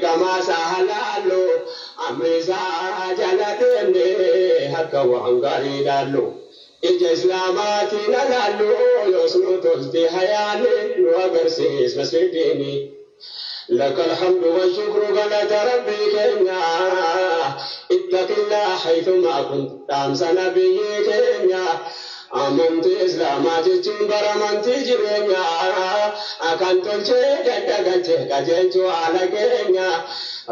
Ergamaa isaa halaallu amri isaa jala deemnee akka waan gaarii ilaallu. Ija islaamaatiin alaallu yoos nu tolti hayaani nu agarsiis masridiini. لك الحمد والشكر غلط ربي كينيا اتق الله حيثما كنت دامس نبي كينيا amantii islaamaa jechuun bara amantii jireenyaa kan tolchee daddagalchee qajeelchuu haala keenya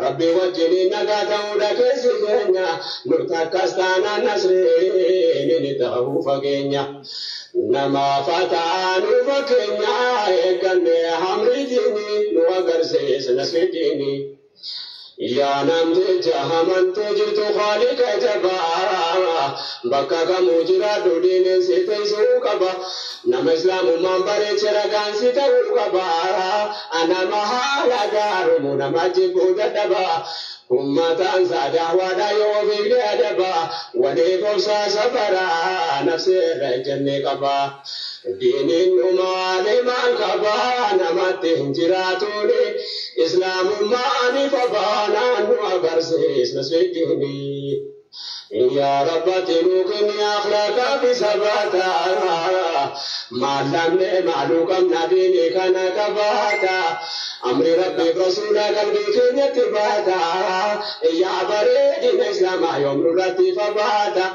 rabbii wajjiniin nagaa ta'uudha keessi keenya nu takkas taanaan nasriin ni ta'uu fageenya namaaf ta'anuu fakkeenya eegganne hamridiini nu agarsiis nasridiini. Yaa namticha amantee jirtu Khaaliqa jabaa bakka kamuu jiraadhu diineen si teessuu qaba nama islaamummaan bareeche ragaan si ta'uu qaba nama haala gaarumu nama jibbuu dadhaba ummataan isaa daawwaadhaa yoo ofiif adaba waliif obsaa safaraa nafsee irra ejjennee qaba. Diiniin dhumaalee maal qaba namatti hin jiraatuuni islaamummaan ifa baanaan nu agarsiis nasridiini. Yaa Rabbati nuu kenni akhlaaqa fi sabaata maal dhabne maaluu qabna diinii kana qabaata amri rabbiif rasuula qalbii keenyatti baata yaa bareedina islaamaa yoom nurratti ifa baata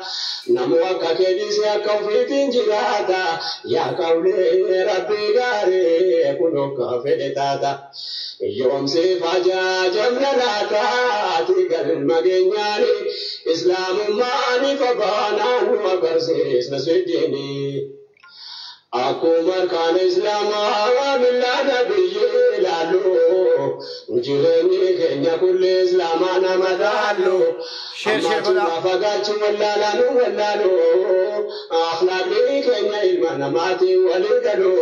namu akka kee dhiise akka ofiitiin jiraata yaa qawlee rabbii gaarii kun akka fedhe taata. Yoom siif ajaajamna laata ati galma geenyaani islaamummaan ifa baanaan nu agarsiis nasridiini. Akkuma arkaan islaamaa billaa nabiyyi ilaallu jireenyi keenya kulli islaamaa nama dhaallu. Share share godhaa. Ammaachuu fagaachuu wallaalaa nu wallaalu akhlaaqni keenya ilma namaatiin walii galu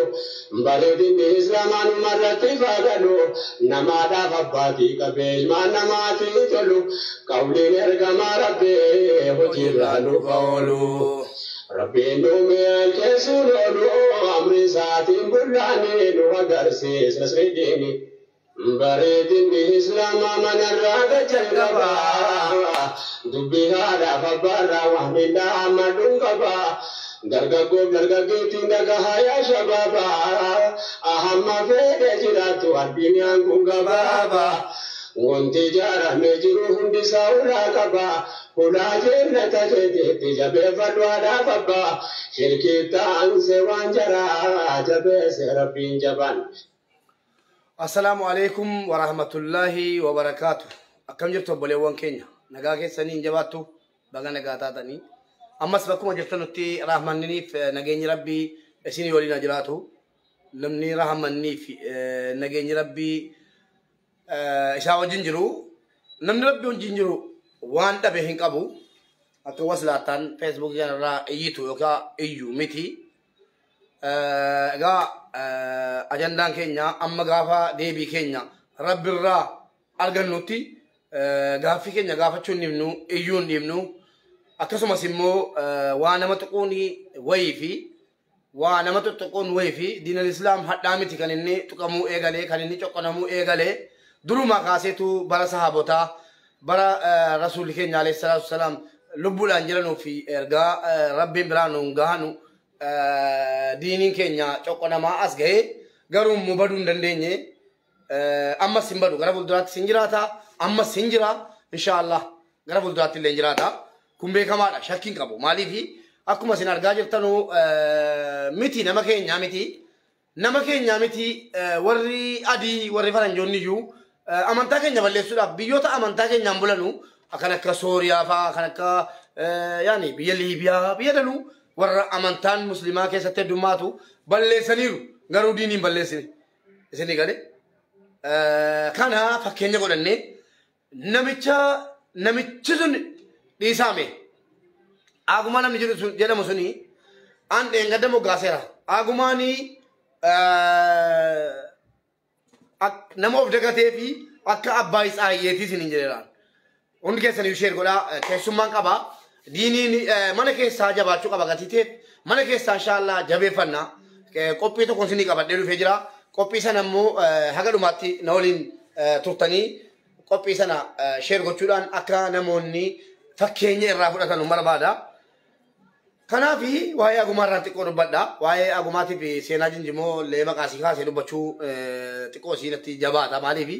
bareedinni islaamaa numarratti fagalu namaadhaaf abbaatii qabee ilmaan namaatii tolu qawliin ergamaa rabbii hojiirraa nuuf oolu. Rabbiin nu milkeessuun oolu amri isaatiin bullaanii nu agarsiis nasridiini. Bareedinni islaamaa manarraa gachan qaba. Dubbii haadhaaf abbaarraa waan miidhaa hammadhuun qaba. Dargaggoof dargaggeettiin dhagahaa yaa shabaaba. Hamma fedhe jiraattu addunyaan kun gabaaba. Wanti ijaaramee jiru hundisaa ulaa qaba. Ulaa jennata keetiitti jabeeffadhu haadhaaf abbaa. Shirkii ta'anse waan jaraa jabeesse rabbiin jabaan. Assalaamu alaikum wa rahmatullahi wa barakaatu. Akkam jirtu obboleewwan keenya? Nagaa keessanii hin jabaattu baga nagaa taatanii. Ammas bakkuma jirtanutti rahmanniniif nageenyi rabbii isinii waliin haa jiraatu. Namni rahmanniif nageenyi rabbii isaa wajjin jiru. Namni rabbii wajjin jiru waan dhabe hin qabu. Akka waslaataan feesbuukii kanarraa iyyitu yookaan iyyu miti. Egaa ajandaan keenya amma gaafa deebii keenya rabbirraa argannutti gaaffii keenya gaafachuu hin dhiibnu, iyyuu hin dhiibnu. Akkasumas immoo waa nama tuquun wayii fi waa nama tuttuquun wayii fi diinal islaam hadhaa miti kan inni tuqamuu eegalee kan inni coqqonamuu eegalee durumaa kaaseetu bara sahaabotaa bara rasuulli keenya alayhi salaatu wasalaam lubbuudhaan jiranuu fi ergaa rabbiin biraa nuun gahanu diiniin keenya coqqonamaa as gahee garuu immoo baduu hin dandeenye ammas hin badu gara fuulduraatti hin jiraata ammas hin jira inshaallah gara fuulduraatti illee hin jiraata kun beekamaadha shakkiin qabu maaliif akkuma isin argaa jirtanu miti nama keenyaa miti nama keenyaa miti warri adii warri faranjoonni iyyuu amantaa keenya balleessuudhaaf biyyoota amantaa keenyaan bulanu kan akka Sooriyaa fa'aa kan akka yaani biyya Liibiyaa biyya danuu warra amantaan musliimaa keessatti heddummaatu balleessaniiru garuu diiniin hin balleessine isinii galee kana fakkeenya godhannee namicha namichi sun dhiisaame Agumaa namni jedhu sun jedhamu suni an dheengadda moggaaseera. Agumaani nama of dagatee fi akka abbaa isaayyeetii isiniin jedheeraan. Hundi keessan share godhaa keessummaan qaba. Diiniin mana keessaa jabaachuu qaba gatii ta'eef mana keessaa inshaallah jabeeffannaa. Qophii tokko isinii qabadhee dhufee jira. Qophii sana immoo haga dhumaatti na waliin turtanii Qophii sana share gochuudhaan akka namoonni fakkeenya irraa fudhatan barbaada. Kanaaf waa'ee agumaa irraan xiqqoo dubbadha. Waa'ee agumaatiif seenaa jinjimoo illee maqaa sii kaasee dubbachuu xiqqoo siinatti jabaata. Maaliif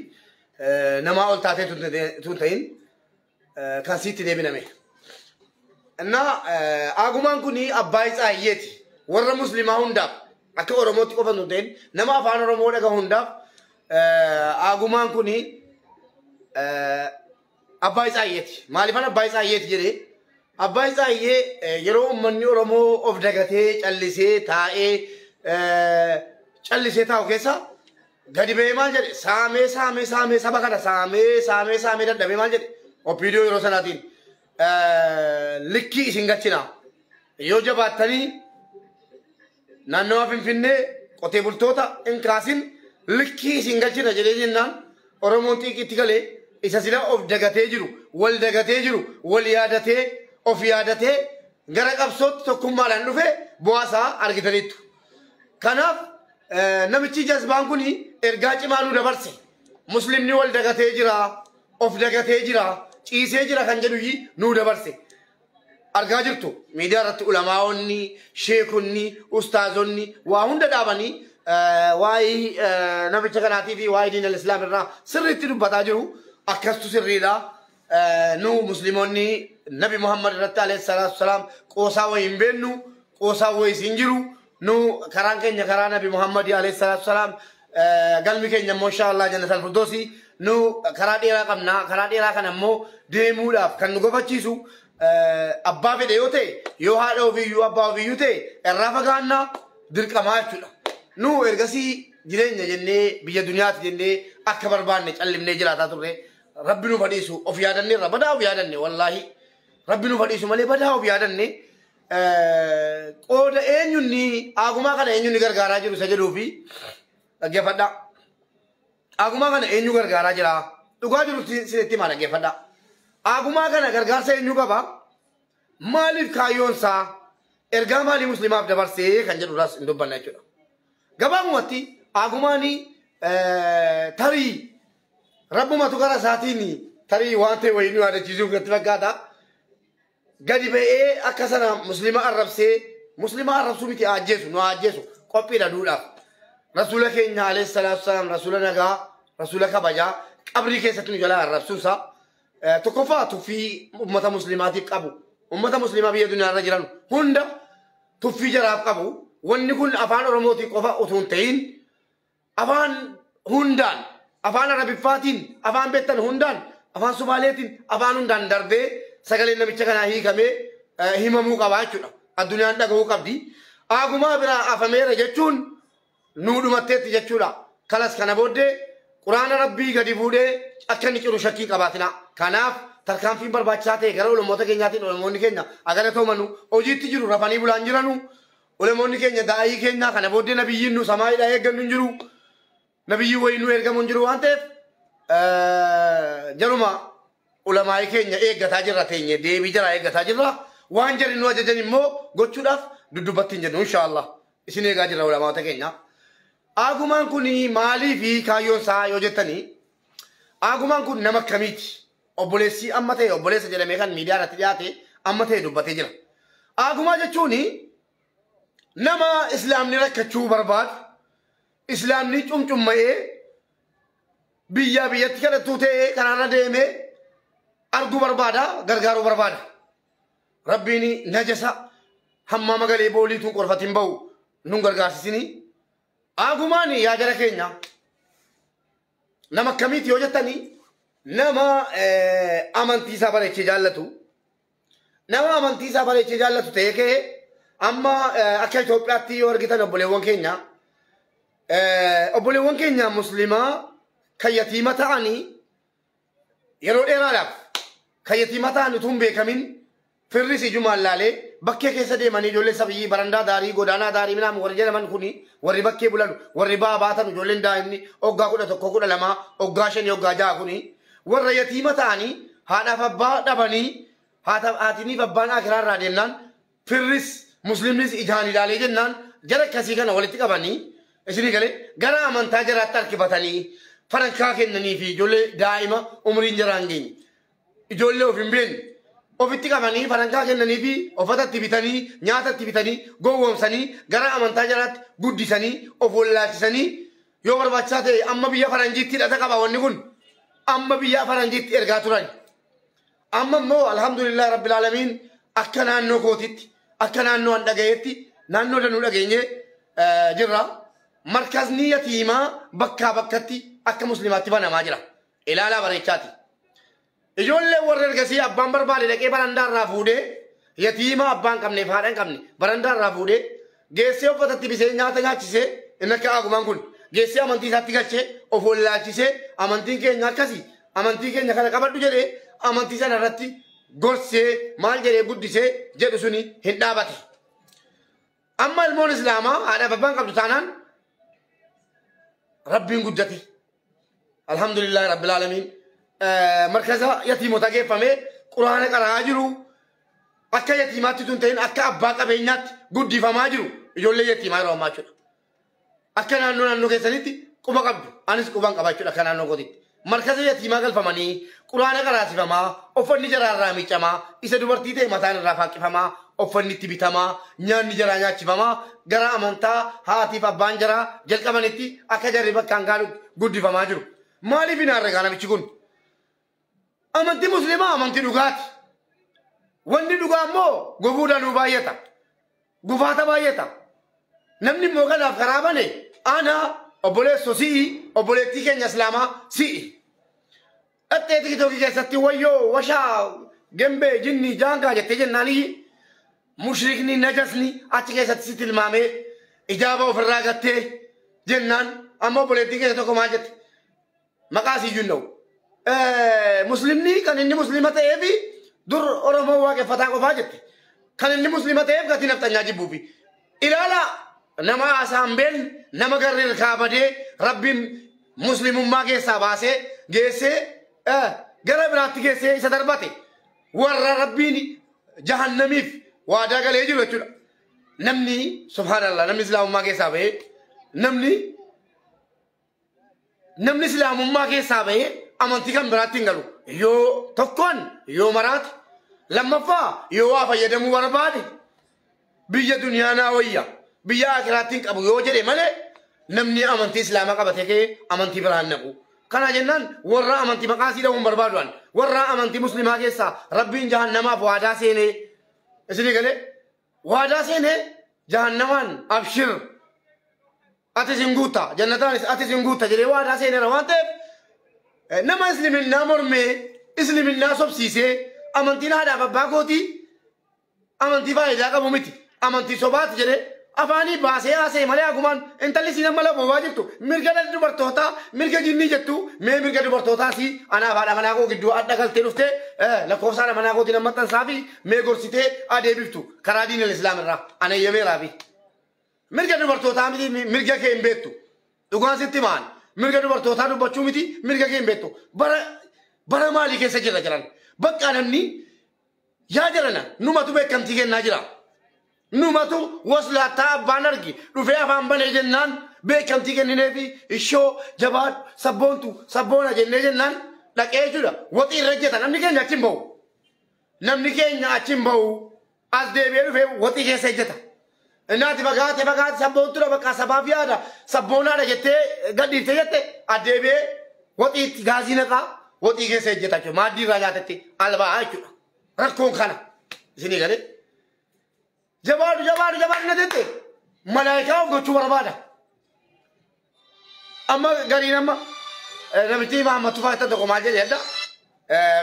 namaa ol taatee tun ta'in kan siitti deebiname. Innaa agumaan kun abbaa Tsaayyeeti. Warra musliimaa hundaaf akka Oromootti qofa tun ta'in nama afaan Oromoo dhagahu hundaaf agumaan kun abbaa Tsaayyeeti. Maaliifan abbaa Tsaayyeeti jedhee? Abbaa Tsaayyee yeroo uummanni Oromoo of dagatee callisee taa'ee callisee taa'u keessa gadi ba'ee maal jedhe? Saamee saamee saamee saba kana saamee saamee saamee dadhabee maal jedhe? Oppiidiyoo yeroo sanaatiin likkii isin galchina. Yoo jabaattanii naannawa Finfinnee qotee bultoota hin kaasin likkii isin galchina jedhee jennaan Oromoon xiiqiitti galee isa sila of dagatee jiru, wal dagatee jiru, wal yaadatee, of yaadatee gara qabsootti tokkummaadhaan dhufe bu'aa isaa argitaniittu. Kanaaf namichi jazbaan kun ergaa cimaa nu dabarse. Muslimni wal dagatee jira, of dagatee jira, ciisee jira kan jedhu nu dabarse. Argaa jirtu miidiyaa irratti ulamaa'onni, sheekonni, ustaazonni waa hunda dhaabanii waa'ee namicha kanaatii fi waa'ee diinal islaam irraa sirriitti dubbataa jiru. Akkastu sirriidha. Nu musliimonni Nabi Muhammad irratti alayhi salaatu wasalaam qoosaa wayii hin beennu, qoosaa wayii hin jiru. Nu karaan keenya karaa Nabi Muhammad alayhi salaatu wasalaam, galmi keenya immoo insha Allah jannatal firdoosi. Nu karaa dheeraa qabna. Karaa dheeraa kana immoo deemuudhaaf kan nu gofachiisu abbaa fedhe yoo ta'e, yoo haadha ofiiyyuu abbaa ofiiyyuu ta'e irraa fagaannaa dirqamaa jechuudha. Nu ergasii jireenya jennee biyya duniyaati jennee akka barbaanne callimnee jiraataa turre. Rabbi nu fadhiisu of yaadanneerra, badaa of yaadanne, wallaahi. Rabbi nu fadhiisu malee badaa of yaadanne. Qooda eenyunni agumaa kana eenyunni gargaaraa jiru isa jedhuu fi dhaggeeffadhaa. Agumaa kana eenyu gargaaraa jira? Dhugaa jiru sitti himaa, dhaggeeffadhaa. Agumaa kana gargaarsa eenyu qaba? Maaliif kaayyoon isaa ergaa maalii musliimaaf dabarsee kan jedhurraas hin dubbanna jechuudha. Gabaabumatti agumaan tarii rabbumatu gara isaatiin tarii waan ta'e wayii nu yaadachiisuuf natti fakkaata. Gadi ba'ee akka sana musliima arrabsee, musliima arrabsuu miti, ajjeesu nu ajjeesu qophiidha duudhaaf. Rasuula keenya alayhi salaatu salaam, rasuula nagaa, rasuula kabajaa qabrii keessatti nu jalaa arrabsuunsaa tokkoffaa tuffii uummata musliimaatiif qabu. Uummata musliimaa biyya duniyaa irra jiran hunda tuffii jaraaf qabu. Wanni kun afaan Oromootiin qofa utuu hin ta'in afaan hundaan, afaan Arabiffaatiin, afaan beektan hundaan, afaan Sumaaleetiin, afaan hundaan darbee sagaleen namicha kanaa hiikamee himamuu qaba jechuudha. Addunyaan dhagahuu qabdi. Agumaa biraa afameera jechuun nuu dhumatteetti jechuudha. Kalas kana booddee quraana rabbii gadi fuudhee akka inni ciru shakkii qabaatina. Kanaaf tarkaanfiin barbaachisaa ta'e gara ulamoota keenyaatiin, ulamoonni keenya agala toomanu hojiitti jiru, rafanii bulaan jiranu. Ulamoonni keenya daa'ii keenya kana booddee nabiyyiin nu samaayidhaa eeggannu hin jiru. Nabiyyiin wayii nu ergamu hin jiru waan ta'eef jaruma ulamaa'ii keenya eeggataa jirra, teenye deebii jaraa eeggataa jirra. Waan jarri nu ajajan immoo gochuudhaaf duddubbatti hin jennu, inshaallah. Isin eegaa jirra, ulamaata keenya. Agumaan kun maalii fi kaayyoon isaa yoo jettanii, agumaan kun nama akkamiiti? Obboleessi amma ta'e obboleessa jedhamee kan miidiyaa irratti dhiyaate amma ta'e dubbatee jira. Agumaa jechuun nama islaamni rakkachuu barbaadu, islaamni cumcumma'ee biyyaa biyyatti kadhattuu ta'ee karaarra deemee arguu barbaada, gargaaruu barbaada. Rabbiin najasa hamma magalee booliituun qorfatiin bahu nun gargaarsisinii. Agumaan yaa jara keenya nama akkamiiti yoo jettanii, nama amantii isaa bareechee jaallatu, nama amantii isaa bareechee jaallatu ta'ee ka'ee amma akka Itoophiyaatti yoo argitan obboleewwan keenya musliimaa kan yatiima ta'anii yeroo dheeraadhaaf kan yatiima ta'an utuu hin beekamin firris ijumaan laalee bakkee keessa deemanii ijoollee sabiyyii barandaa daarii godaanaa daarii minaamu warri jedhaman kuni, warri bakkee bulan, warri baa baatan, ijoolleen daa'imni hoggaa 11, 12, hoggaa 5, hoggaa 6 kuni warra yatiima ta'anii haadhaaf abbaa dhabanii, haatiniif abbaan akiraa irraa deemnaan firris muslimnis ijaan ilaalee jennaan jara akkasii kana walitti qabanii isinii galee gara amantaa jaraatti harkifatanii Farankaa kennanii fi ijoollee daa'ima umriin jaraan geenye. Ijoollee of hin beekne. Ofitti qabanii farankaa kennanii fi uffata itti bitanii nyaata itti bitanii gowwoomsanii gara amantaa jaraatti guddisanii of wallaalchisanii yoo barbaachisaa ta'e amma biyya faranjiitti hidhata qaba wanni kun amma biyya faranjiitti ergaa turan. Amma immoo alhamdulillah rabbil aalamiin akka naannoo kootitti akka naannoo an dhagayetti naannoo danuu dhageenye jirra. Markazni yatiimaa bakkaa bakkatti akka muslimaatti banamaa jira. Ilaalaa bareechaati. Ijoollee warra ergasii abbaan barbaade dhaqee barandaa irraa fuudhee yatiima abbaan qabneef haadha hin qabne barandaa irraa fuudhee geessee uffatatti bisee nyaata nyaachisee inni akka agumaan kun geessee amantii isaatti galchee of wallaalchisee amantiin keenya akkasii amantii keenya kana qabadhu jedhee amantii sana irratti gorsee maal jedhee guddisee jedhu suni hin dhaabate. Amma ilmoon islaamaa haadha abbaan qabdu taanaan rabbiin guddate. Alhamdulillahi rabbil aalamiin. Markaza yatiimota geeffamee quraana qaraa jiru akka yatiimaatti tun ta'in akka abbaa qabeenyaatti guddifamaa jiru ijoollee yatiimaa yeroo ammaa jechuudha. Akka naannoo naannoo keessanitti quba qabdu anis quban qaba jechuudha akka naannoo kootitti. Markaza yatiimaa galfamanii quraana qaraasifamaa uffanni jaraa irraa miicamaa isa dubartii ta'e mataan irraa faaqqifamaa uffanni itti bitamaa nyaanni jaraa nyaachifamaa gara amantaa haatiif abbaan jaraa jalqabanitti akka jarri bakkaan gaalutti guddifamaa jiru. Maaliif hin herregaa namichi kun? Amantii musliimaa amantii dhugaati. Wanni dhugaa immoo gufuudhaan nu baay'ata. Gufaata baay'ata. Namni immoo kanaaf karaa bane ana obboleessoo si'i obboleettii keenya islaamaa si'i. Dhattee tikitookii keessatti wayyoo washaa gembee jinni jaangaa jettee jennaanii mushrikni najasni achi keessatti si tilmaamee ijaaba ofirraa gattee jennaan amma obboleettiin keenya tokko maal jette maqaa siyyuu hin dha'u. Muslimni kan inni muslima ta'eefi dur Oromoo waaqeffataa qofaa jette. Kan inni muslima ta'eef gatii nafxanyaa jibbuufi. Ilaala nama haasaan beelne nama garri irkaa badee rabbiin muslimummaa keessaa baasee geessee gara biraatti geessee isa darbate warra rabbiin jahannamiif waadaa galee jiru jechuudha. Namni subhaanallah namni islaamummaa keessaa bahee namni islaamummaa keessaa bahee amantii kan biraatti hin galu. Yoo tokkoon yoo maraate lammaffaa yoo waa fayyadamuu barbaade biyya duniyaa naa wayya biyya akiraatti hin qabu yoo jedhe malee namni amantii islaamaa qabatee ka'ee amantii biraan naqu. Kana jennaan warra amantii maqaa sii dha'uun barbaaduan warra amantii muslimaa keessaa rabbiin jahannamaaf waadaa seenee isinii galee waadaa seenee jahannamaan abshir ati sin guutta jannataanis ati sin guutta jedhee waadaa seeneera waan ta'eef nama isliminnaa mormee isliminnaa sobsiisee amantiin haadhaaf abbaa kootii amantii faayidaa qabu miti amantii sobaati jedhee afaanii baasee haasee malee agumaan intalli siin amma lafoobaa jirtu mirga dhala dubartootaa mirga jinnii jettu mee mirga dubartootaa si anaaf haadha manaa koo gidduu adda galtee dhuftee lakkoofsa haadha manaa kootiin maxxansaa fi mee gorsitee adeebiftu karaa diinal islaam irraa ana eeyyameeraa fi mirga dubartootaa miti mirga kee hin beektu dhugaan sitti maan mirga dubartootaa dubbachuu miti mirga kee hin beektu bara maalii keessa jirra jiran bakka namni yaa jirana numatu beekamtii kennaa jira. Numatu waslaataa abbaan argi dhufee afaan banee jennaan beekamtii kenninee fi ishoo jabaadhu sabboontu sabboona jennee jennaan dhaqee jechuudha. Waxii irra jeta namni keenya achi hin bahu. Namni keenya achi hin bahu as deebi'ee dhufee waxii keessa ejjeta. Innaati fagaate fagaate sabboontudha bakka sabaaf yaada sabboonaadha jettee gadhiiftee jette addeebi'ee waxiitti gaazii naqaa waxii keessa ejjeta jechuudha. Maaddii irraa nyaatetti alba'aa jechuudha. Rakkoon kana isinii galee. Jabaadhu jabaadhu jabaadhu na jette malaayikaa of gochuu barbaada. Amma gariin amma namichi Mahammad Tufaa jettan tokko maal jedhee adda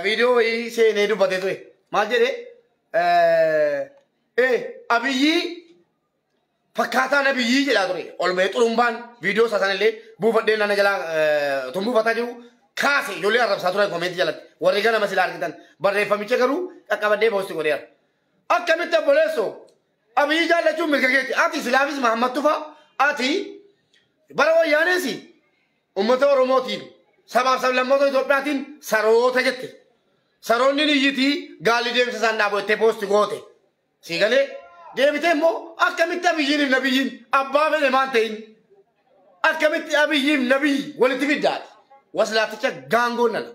viidiyoo wayii seenee dubbatee ture maal jedhee Abiyyii fakkaataa nabiyyii jedhaa ture ol ba'ee xurumbaan viidiyoo isaa sanallee buufadhee nana jalaa tun buufataa jiru kaase ijoollee arrabsaa turan koomeentii jalatti warri ganama silaa argitan barreeffamicha garuu qaqqabadhee poosti godheera. Akkamitti obboleessoo Abiyyi jaallachuun mirga keeti. Ati silaafis Mahammad Tufaa ati bara wayyaaneesi uummata Oromootiin sabaaf sablammoota Itoophiyaatiin saroota jette. Saroonni niyyitii gaalli deemsa isaan dhaabu jettee poosti goote. Sii galee deebitee immoo akkamitti Abiyyiin nabiyyiin abbaa fedhe maan ta'in akkamitti Abiyyiin nabiyyi walitti fiddaati. Waslaaticha gaangoo nana.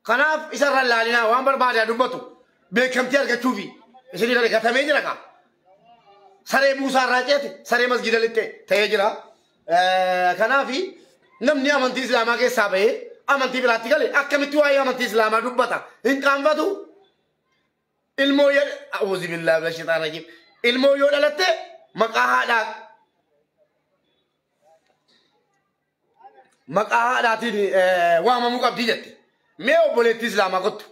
Kanaaf isarra laalinaa waan barbaadaa dubbatu beekamtii argachuufi isinii gale gatamee jira kaa. Saree buusaa irraa ceete saree masgida lixxe ta'ee jira. Kanaafi namni amantii islaamaa keessaa bahee amantii biraatti gale akkamitti waa'ee amantii islaamaa dubbata hin qaanfatu. Ilmoo yoo a'uuzu billaahi mina shayxaani rajiim. Ilmoo yoo dhalatte maqaa haadhaatiin waamamuu qabdi jette. Mee obboleettii islaamaa kottu.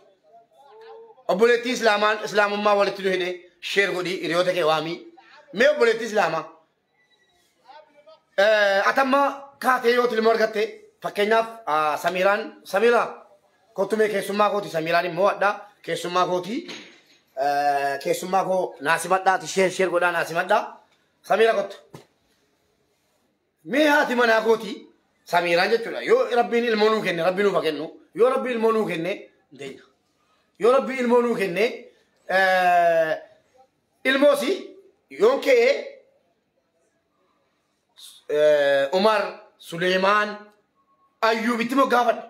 Obboleettii islaamaan islaamummaa walitti nu hidhee sheer godhii hiriyoota kee waamii. Mee obboleettii islaamaa. Atamma kaatee yoo ilmoo argatte fakkeenyaaf Samiiraan Samiiraa kottu mee keessummaa kooti Samiiraan immoo hadhaa keessummaa kooti. Keessummaa koo naasimadhaati sheer sheer godhaa naasimadhaa. Samiira kottu. Mee haati manaa kooti Samiiraan jechuudha. Yoo rabbiin ilmoo nuu kenne rabbi nuuf haa kennu. Yoo rabbi ilmoo nuu kenne deenya. Yoo rabbi ilmoo nuu kenne ilmoosi yoon ka'ee Umar Suleemaan Ayyuubitti moggaafadhe.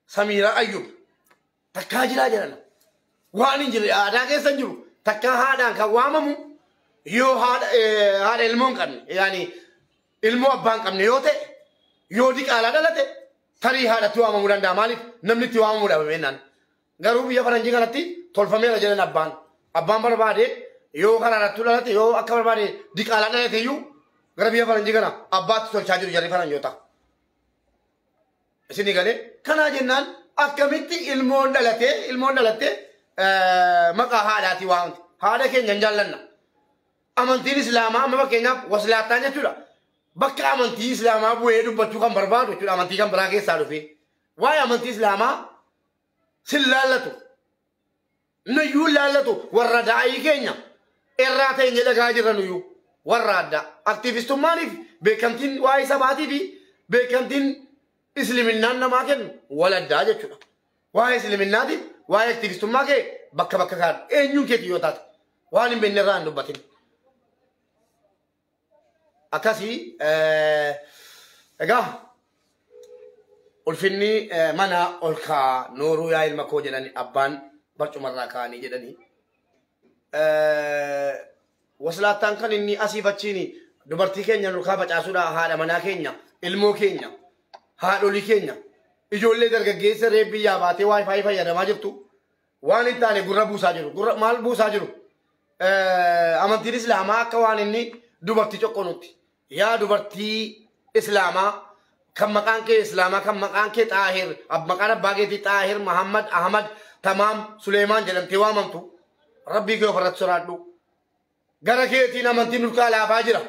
Samiiraa Ayyuub takkaa jiraa jedhan. Waan hin jirre aadaa keessa hin jiru takkaa haadhaan kan waamamu yoo haadha ilmoo hin qabne yaani ilmoo abbaa hin qabne yoo ta'e yoo diqaalaa dhalate tarii haadhatti waamamuu danda'a maaliif namni itti waamamuu dhabe beennaan. Garuu biyya faranjii kanatti tolfameera jedhan abbaan. Abbaan barbaade yoo karaarrattuu dhalate yoo akka barbaade diqaalaa dhalate iyyuu gara biyya faranjii kana abbaatti tolchaa jiru jarri faranjoota. Isinii galee kanaa jennaan akkamitti ilmoon dhalattee maqaa haadhaatii waamti. Haadha keenya hin jaallanna. Amantiin islaamaa amma fakkeenyaaf waslaattaan jechuudha. Bakka amantii islaamaa bu'ee dubbachuu kan barbaadu jechuudha amantii kan biraa keessaa dhufee. Waa'ee amantii islaamaa sin laallatu. Nuyyuu laallatu warra daa'ii keenya irraa ta'e dhagaa jirra nuyyuu warra addaa. Aktiivistummaaniif beekamtiin waa'ee sabaatii fi beekamtiin isliminnaan namaa kennu wal addaa jechuudha. Waa'ee islaminaatiif waa'ee aktiivistummaa kee bakka bakka kaadhu eenyuun keetii yoo taate waan hin beekne irraa hin dubbatin. Akkasii egaa ulfinni mana ol kaa nooruu yaa ilma koo jedhani abbaan barcumarraa kaa'anii jedhanii. Waslaattaan kan inni asiif achiin dubartii keenya nurkaa facaasuudha haadha manaa keenya ilmoo keenya haadholii keenya ijoollee dargaggeessa reef biyyaa baatee waayifaayi fayyadamaa jirtu waan hin taane gurra buusaa jiru. Gurra maal buusaa jiru? Amantiin islaamaa akka waan inni dubartii coqqonutti. Yaa dubartii islaamaa kan maqaan kee islaamaa kan maqaan kee Xaahir maqaan abbaa keetii Xaahir Muhammad Ahmad Tamaam Suleemaan jedhamtee waamamtu rabbii kee ofirratti soraadhu. Gara keetiin amantiin nurkaa laafaa jira.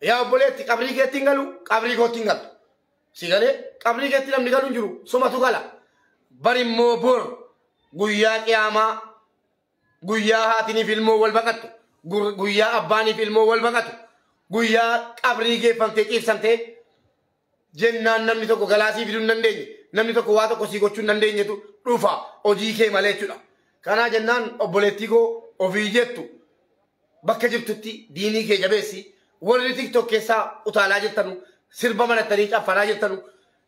Yaa obboleetti qabrii keetti hin galu qabrii kootti hin galu. Si galee qabrii keetti namni galu hin jiru sumatu gala. Bari immoo bor guyyaa qiyaamaa guyyaa haatiniif ilmoo wal baqattu guyyaa abbaaniif ilmoo wal baqatu guyyaa qabrii geeffamtee ciibsamtee jennaan namni tokko galaasii fiduu hin dandeenye namni tokko waa tokko sii gochuu hin dandeenyetu dhufa hojii kee malee jechuudha. Kanaa jennaan obboleettii koo ofii jettu bakka jirtutti diinii kee jabeessi warri TikTok keessaa utaalaa jirtanu sirba manattanii caffaraa jirtanu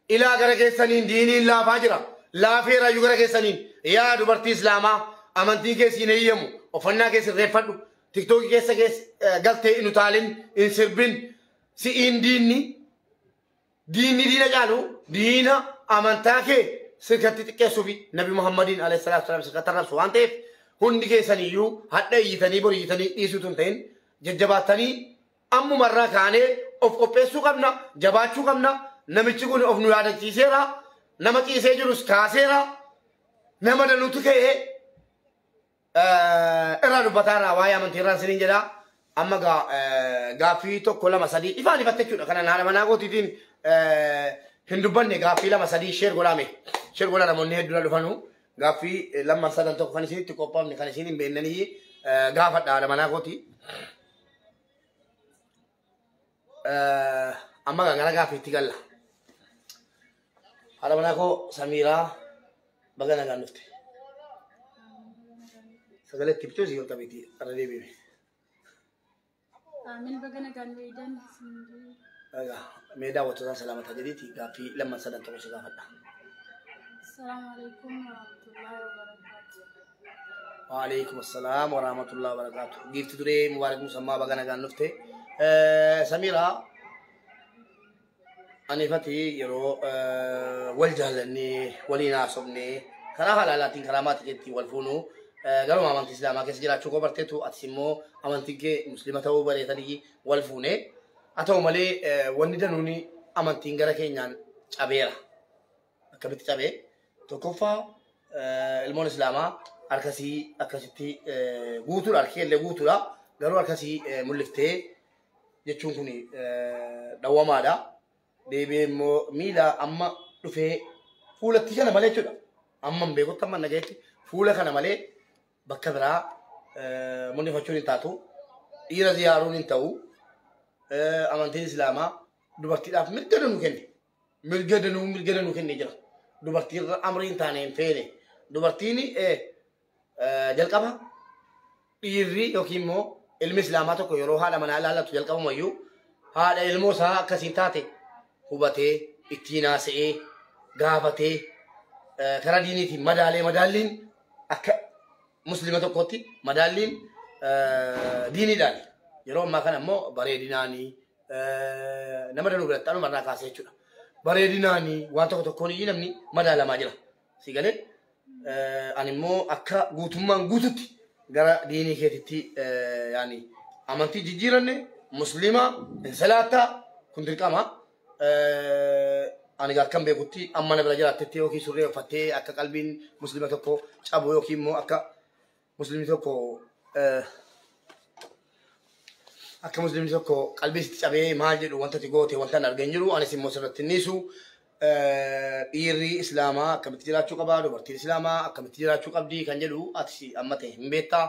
ilaa gara keessaniin diiniin laafaa jira. Laafeeraayyuu gara keessaniin yaa dubartii islaamaa amantiin kee siin eeyyamu uffannaa kee sirreeffadhu TikTokii keessa galtee hin utaalin hin sirbin si'iin diinni diinni diina caalu diina amantaa kee sirkatti xiqqeessuu fi Nabi Muhammadiin alayhi salaatu wasalaam sirkatti arrabsu waan ta'eef hundi keessaniyyuu hadha iyyitanii bor iyyitanii dhiisuutu hin ta'in jajjabaattanii ammumarraa kaanee of qopheessuu qabna jabaachuu qabna. Namichi kun of nu yaadachiiseera nama ciisee jirus kaaseera nama danuutu ka'ee irraa dubbataarraa waa'ee amantii irraan siniin jedha. Amma gaaffii tokko lama sadii ifaan ifatte jechuudha. Kana haadha manaa kootiitiin hin dubbanne gaaffii lama sadii sheer godhame. Sheer godhaa namoonni hedduun dhufanu gaaffii lama sadan tokko kan isinitti qophaa'amne kan isin hin beeknanii gaafadha haadha manaa kooti. Amma gara gaaffiitti galla. Haadha manaa koo Samiiraa baga nagaan dhufte. Sagalee itti bituu si ol qabeetii irra deebi'e. Amiin baga nagaan wayidan sindii. Mee daawwattoota salaamata jedhiiti gaaffii lamman sadan tokko si gaafadha. Assalamu alaikum warahmatullahi wabarakatuh. Waalaikum assalam warahmatullahi wabarakatuh. Giifti duree Mubaarak Musammaa baga nagaan dhufte. Samiira anifati yeroo wal jaallannee waliin haasofnee karaa halaalaatiin karaa maatii keetti wal fuunuu garuma amantii islaamaa keessa jiraachuu koo barteetu atis immoo amantiin kee muslima ta'uu bareetanii wal fuunee haa ta'u malee wanni danuun amantiin gara keenyaan cabeera. Akkamitti cabee? Tokkoffaa ilmoon islaamaa harkasii akkasitti guutuudha harki illee guutuudha garuu harkasii mul'iftee jechuun kun dhawwamaadha. Deebi'ee immoo miila amma dhufee fuulatti kana malee jechuudha. Amma hin beekutti amma nagayetti fuula kana malee bakka biraa mul'ifachuun hin taatu. Dhiira ziyaaruun hin ta'u. Amantiin islaamaa dubartiidhaaf mirga danuu kenne. Mirga danuu kenne jira. Dubartiirra amrii hin taane hin feene. Dubartiin jalqaba dhiirri yookiin immoo ilmi islaamaa tokko yeroo haadha manaa ilaallatu jalqabumayyuu haadha ilmoo isaa akkasiin taate hubatee ittiin haasa'ee gaafatee karaa diiniitiin madaalee madaalliin akka muslima tokkootti madaalliin diiniidhaan yeroo ammaa kana immoo bareedinaanii nama danuu biratti anuma irraa kaasee jechuudha. Bareedinaanii waan tokko tokkoon iyyuu namni madaalamaa jira. Si galee ani immoo akka guutummaan guututti gara diinii keetitti yaani amantii jijjiiranne muslima hin salaattaa kun dirqama. Ani akkam beekutti amma na bira jiraattetti yookiin surree uffattee akka qalbiin muslima tokko cabu yookiin immoo akka muslimni tokko akka muslimni tokko qalbii sitti cabee maal jedhu wanta ati goote wanta hin argin jiru anis immoo sirratti hin dhiisu. Dhiirri islaamaa akkamitti jiraachuu qaba dubartiin islaamaa akkamitti jiraachuu qabdi kan jedhu ati amma ta'e hin beektaa.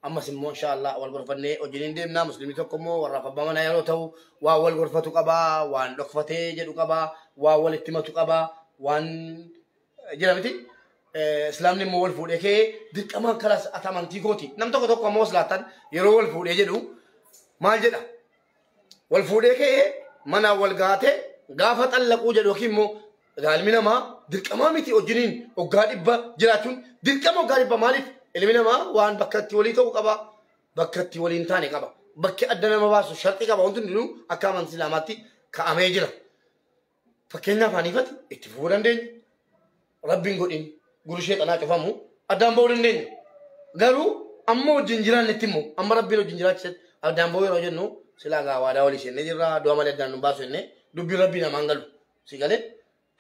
Ammas immoo inshaallah wal gorfannee wajjin hin deemna. Muslimni tokko immoo warraaf abbaa manaa yeroo ta'u waan wal gorfatu qaba, waan dhokfatee jedhu qaba, waan walitti himatu qaba, waan jira miti. Islaamni immoo wal fuudhee kee dirqama kalas ati amantii kooti. Nam tokko tokko ammoo islaatan yeroo wal fuudhee jedhu maal jedha? Wal fuudhee kee mana wal gaatee gaafa xallaquu jedhu yookiin immoo ilmi namaa dirqamaa miti wajjiniin waggaa dhibba jiraachuun dirqama waggaa dhibba maaliif? Ilmi namaa waan bakka itti walii ta'uu qaba, bakka itti walii hin taane qaba. Bakki adda nama baasu sharxii qaba. Wanti hundinuu akka amantii islaamaatti kaa'amee jira. Fakkeenyaaf haniifati itti fufuu dandeenya. Rabbiin godhin gurri sheexanaa cufamu addaan ba'uu dandeenya. Garuu amma wajjin jiraannetti immoo amma rabbiin wajjin jiraachisetti addaan ba'uu yeroo jennu silaa gaa waadaa walii seennee jirra du'a malee addaan nu baasu jennee dubbiin rabbii namaan galu. Si galee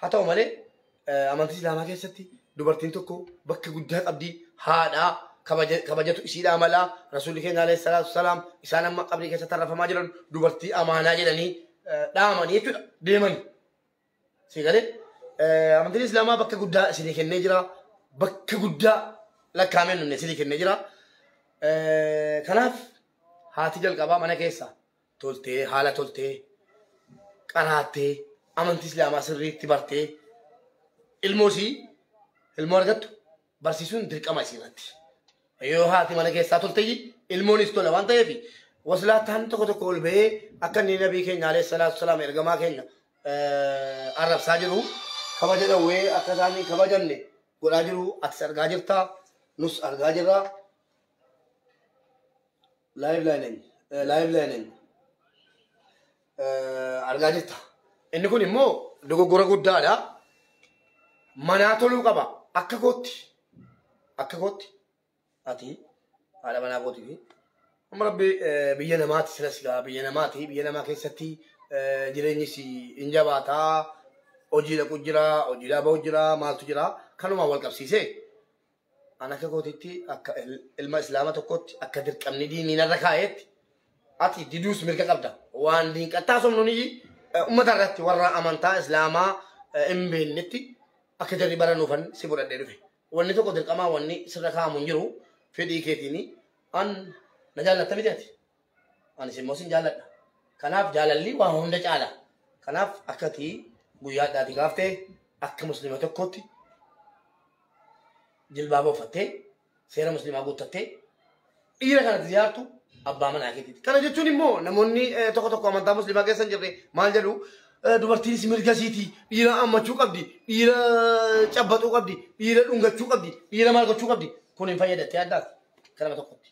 haa ta'u malee amantii islaamaa keessatti dubartiin tokko bakka guddaa qabdi haadhaa kabajatu isiidhaa malaa rasuulli keenya alayhi salaatu wasalaam isaan amma qabrii keessa tarrafamaa jiran dubartii amaanaa jedhanii dhaamanii jechuudha deemanii. Si galee amantiin islaamaa bakka guddaa isinii kennee jira bakka guddaa lakkaa'amee nunne isinii kennee jira. Kanaaf haati jalqabaa mana keessa toltee haala toltee qaraattee amantii islaamaa sirriitti bartee ilmoo isii ilmoo argattu barsiisuun dirqama isii irratti. Yoo haati mana keessaa toltee ilmoonis tola waan ta'eef waslaataan tokko tokko ol ba'ee akka inni nabii keenya alayhi salaatu wasalaam ergamaa keenya arrabsaa jiru kabaja dhawwee akka isaan hin kabajamne godhaa jiru atis argaa jirta nus argaa jirra. Live line argaa jirta. Inni kun immoo dogoggora guddaadha. Manaa toluu qaba. Akka kootti ati haadha manaa kootii fi amma rabbi biyya namaati silas gaa biyya namaati biyya namaa keessatti jireenyis hin jabaataa hojii dhaqu jira hojii dhaaba'u jira maaltu jira kanumaan wal qabsiisee an akka kootitti akka ilma islaama tokkotti akka dirqamni diinii narra kaa'eetti ati diduus mirga qabda waan diinqattaa somnuun uummata irratti warra amantaa islaamaa hin beeknetti akka jarri baranuufan si fudhadhee dhufe. Wanni tokko dirqamaa wanni sirra kaa'amu hin jiru fedhii keetiin an na jaallatta miti ati. Anis immoo sin jaalladha. Kanaaf jaalalli waan hunda caala. Kanaaf akkati guyyaa addaati gaaftee akka muslima tokkootti jilbaaba uffattee seera muslimaa guuttattee dhiira kanatti ziyaartu Abbaa manaa keetiiti. Kana jechuun immoo namoonni tokko tokko amantaa musliimaa keessa hin jirre maal jedhu dubartiinis mirga isiiti dhiira ammachuu qabdi, dhiira cabbaxuu qabdi, dhiira dhungachuu qabdi, dhiira maal gochuu qabdi. Kun hin fayyadattee addaati. Kanama tokkotti.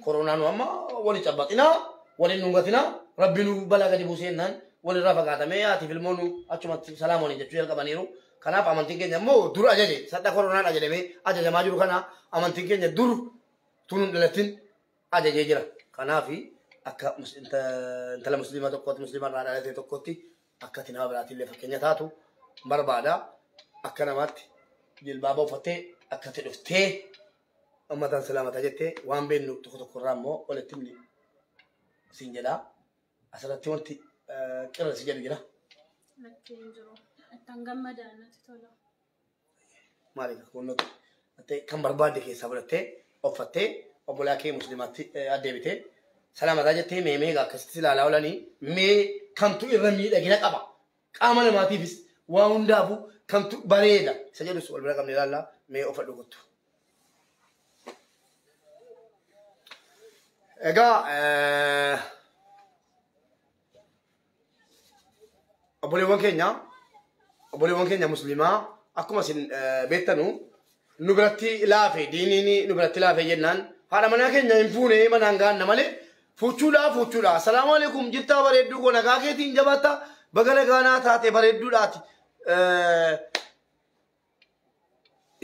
Koronaan amma wali cabbaxinaa, waliin dhungatinaa, rabbi nu balaa gadi buusee jennaan walirraa fagaatamee haatiif ilmoon achumatti salaam waliin jechuu jalqabaniiru. Kanaaf amantiin keenya immoo dur ajaje sadda koronaan ajajamee ajajamaa jiru kana amantiin keenya dur tun hin dhalatin ajajee jira. Kanaaf akka intala musliima tokkotti musliima irraa dhalate tokkotti akka ati nama biraatti illee fakkeenya taatu barbaada. Akka namaatti jilbaaba uffattee akka ati dhuftee uummataan salaamata jettee waan beeknu tokko tokko irraa immoo walitti himni siin jedha. Asirratti wanti qirra si jedhu jira. Lakkee hin jiru. Ittaan gammadaa natti tola. Maali kunnoti kan barbaadde keessaa fudhattee uffattee obbolaa kee musliimaatti addeebitee salaamataa jettee mee mee akkasitti ilaalaa oolanii mee kamtu irra miidhagina qaba. Qaama namaatiifis waa hundaafuu kamtu bareeda isa jedhus wal bira qabne ilaallaa mee uffadhu kottu. Egaa obboleewwan keenya musliimaa akkuma isin beektanu nu biratti laafe diiniin nu biratti laafe jennaan haadha manaa keenya hin fuune manaan gaanna malee fuuchuudhaa fuuchuudhaa assalaamu alaikum jirtaa bareedduu koo nagaa keetiin jabaatta baga nagaa taate bareedduudhaati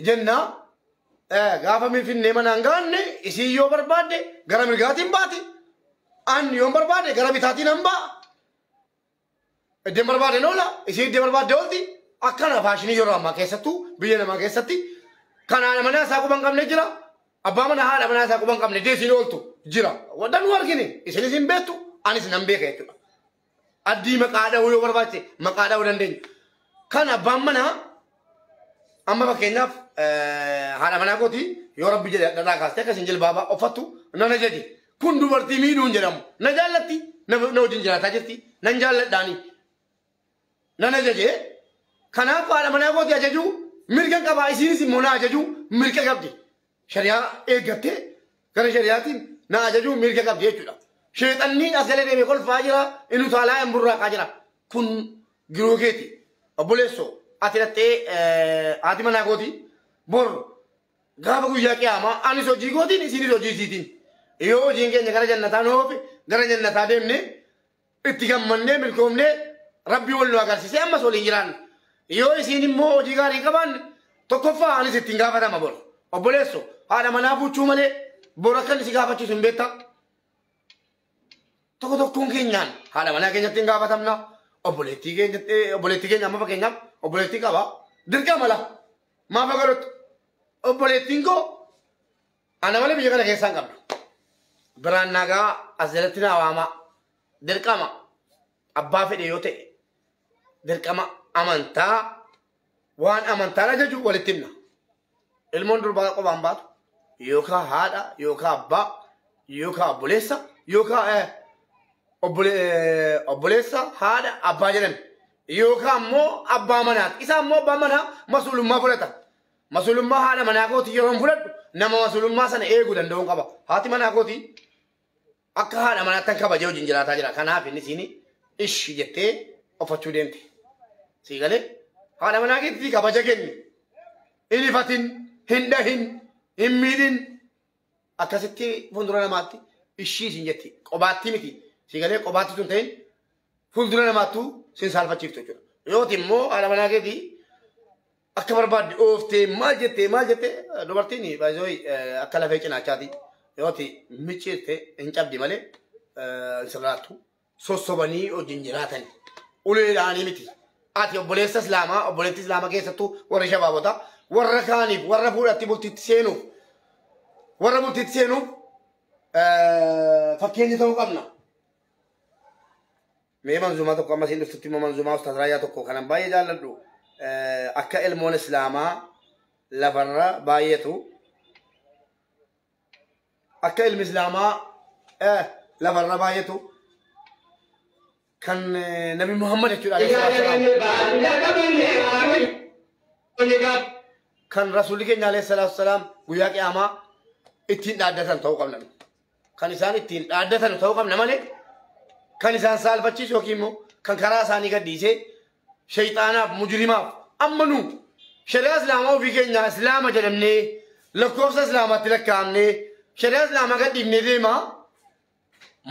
jenna gaafa finfinnee manaan gaanne isii yoo barbaadde gara mirgaatiin baati an yoo barbaadde gara bitaatiin han ba'a. Iddeen barbaadde oola isii iddeen barbaadde oolti akkana faashinii yeroo ammaa keessattuu biyya namaa keessatti kan haadha manaa isaa quba hin qabne jira abbaa manaa haadha manaa isaa quba hin qabne deesiin ooltu jira. Wadanuu argine isinis hin beektu anis nan beeka jechuudha. Addii maqaa dhahuu yoo barbaachise maqaa dhahuu dandeenya. Kan abbaan manaa amma fakkeenyaaf haadha manaa kooti yoo rabbi jedhe dhadhaa kaastee akkasiin jilbaabaa uffattu nan ajaje. Kun dubartii miidhuu hin jedhamu. Na jaallatti na wajjin jiraataa jirti nan jaalladhaani. Nan ajaje kanaaf haadha manaa kooti ajajuu mirga qabaa isiinis immoo na ajajuu mirga qabdi. Shari'aa eeggattee gara shari'aatiin na ajajuu mirga qabdi jechuudha. Sheexanni as galee deemee kolfaa jira inni utaalaa hin burraaqaa jira. Kun giroo keeti. Obboleessoo ati dhattee haati manaa kooti bor gaafa guyyaa qiyaamaa anis hojii kootiin isiinis hojii isiitiin. Yoo hojiin keenya gara jannataa nu oofe gara jannataa deemnee itti gammannee milkoomnee rabbi wal nu agarsiisee ammas waliin jiraanna. Yoo isiin immoo hojii gaarii hin qabaanne tokkoffaa anis ittiin gaafatama bor. Obboleessoo haadha manaa fuuchuu malee bor akka inni si gaafachiisu hin beektaa? Tokko tokkoon keenyaan haadha manaa keenyatti hin gaafatamna. Obboleettii keenya amma fakkeenyaaf obboleettii qaba. Dirqama mala. Maaf agartu? Obboleettiin koo ana malee biyya kana keessaa hin qabdu. Biraan nagaa as jalatti naa waama. Dirqama abbaa fedhe yoo ta'e dirqama amantaa waan amantaan ajaju walitti himna. Ilmoon durbaa qofaan baatu yookaan haadha yookaan abbaa yookaan obboleessa yookaan obboleessa haadha abbaa jedhame yookaan immoo abbaa manaati. Isa immoo abbaa manaa masuulummaa fudhata. Masuulummaa haadha manaa kooti yeroo fudhadhu nama masuulummaa sana eeguu danda'uun qaba. Haati manaa kooti akka haadha manaatti kabajee wajjin jiraataa jira. Kanaaf inni siin ishi jettee uffachuu deemte. Sii galee haadha manaa keetti kabaja kenni. Hin ifatin, hin dhahin, hin miidhin. Akkasitti fuuldura namaatti ishii isin jetti. Qobaatti miti. Sii galee qobaatti tun ta'in fuuldura namaattuu sin saalfachiiftu jechuudha. Yooti immoo haadha manaa keetii akka barbaadde ooftee maal jettee dubartiin baay'ee akka lafee cinaachaati. Yooti micciirte hin cabdi malee hin sirraattu. Sossobanii wajjin jiraatan. Uleedhaanii miti. Ati obboleessa Islaamaa, obboleettii Islaamaa keessattuu warra shabaabota warra kaaniif warra fuudhatti bultiitti seenuuf warra bultiitti seenuuf fakkeenya ta'uu qabna. Mee manzumaa tokko amma siin dhuftutti immoo manzumaa Ustaaz Raayyaa tokko kanan baay'ee jaalladhu akka ilmoon Islaamaa lafarra baay'atu akka ilmi Islaamaa lafarra baay'atu kan Nabi Muhammad jechuudha. Kan Rasuulli keenya alayhi salaatu wasalaam guyyaa qiyaamaa ittiin dhaaddatan ta'uu qabna. Kan isaan ittiin dhaaddatan ta'uu qabna malee kan isaan saalfachiisu yookiin immoo kan karaa isaanii gadhiisee shayxaanaaf mujrimaaf amma nu shari'aa islaamaa ofii keenya islaama jedhamnee lakkoofsa islaamaatti lakkaa'amnee shari'aa islaamaa gadhiifnee deemaa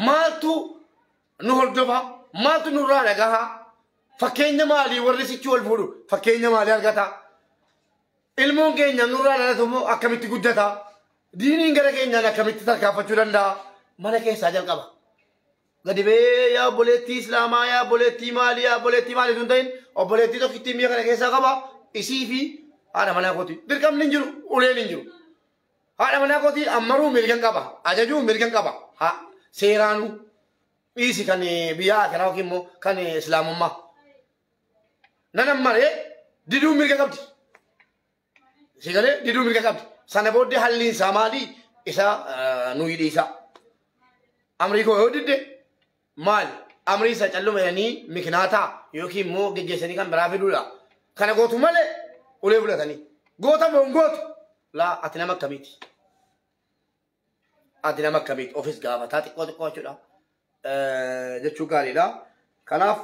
maaltu nu hordofa maaltu nurraa dhagaha fakkeenya maalii warri sichi wal fuudhu fakkeenya maalii argata ilmoon keenya nurraa dhalatu immoo akkamitti guddata diiniin gara keenyaan akkamitti tarkaanfachuu danda'a mana keessaa jalqaba. Gadi bee yaa obboleettii islaamaa yaa obboleettii maalii yaa obboleettii maalii tun ta'in obboleettii tokkittiin biyya kana keessaa qaba isii fi haadha manaa kooti dirqamni hin jiru uleen hin jiru. Haadha manaa kooti ammaruu mirgan qaba ajajuu mirgan qaba seeraanuu dhiisi kan biyya akhiraa yookiin immoo kan islaamummaa. Nan ammaree diduu mirga qabdi. Sigalee diduu mirga qabdi. Sana booddee halliin isaa maali isa nuyi dhiisa. Amrii koo yoo didde maali amrii isa calluma jedhanii mikinaataa yookiin immoo geggeessanii kan biraa fiduudha. Kana gootu malee ulee fudhatanii. Goota moo hin gootu? Laa ati nama akkamiiti? Ati nama akkamiiti? Ofis gaafataa xiqqoo xiqqoo jechuudha. Jechuu gaariidha. Kanaaf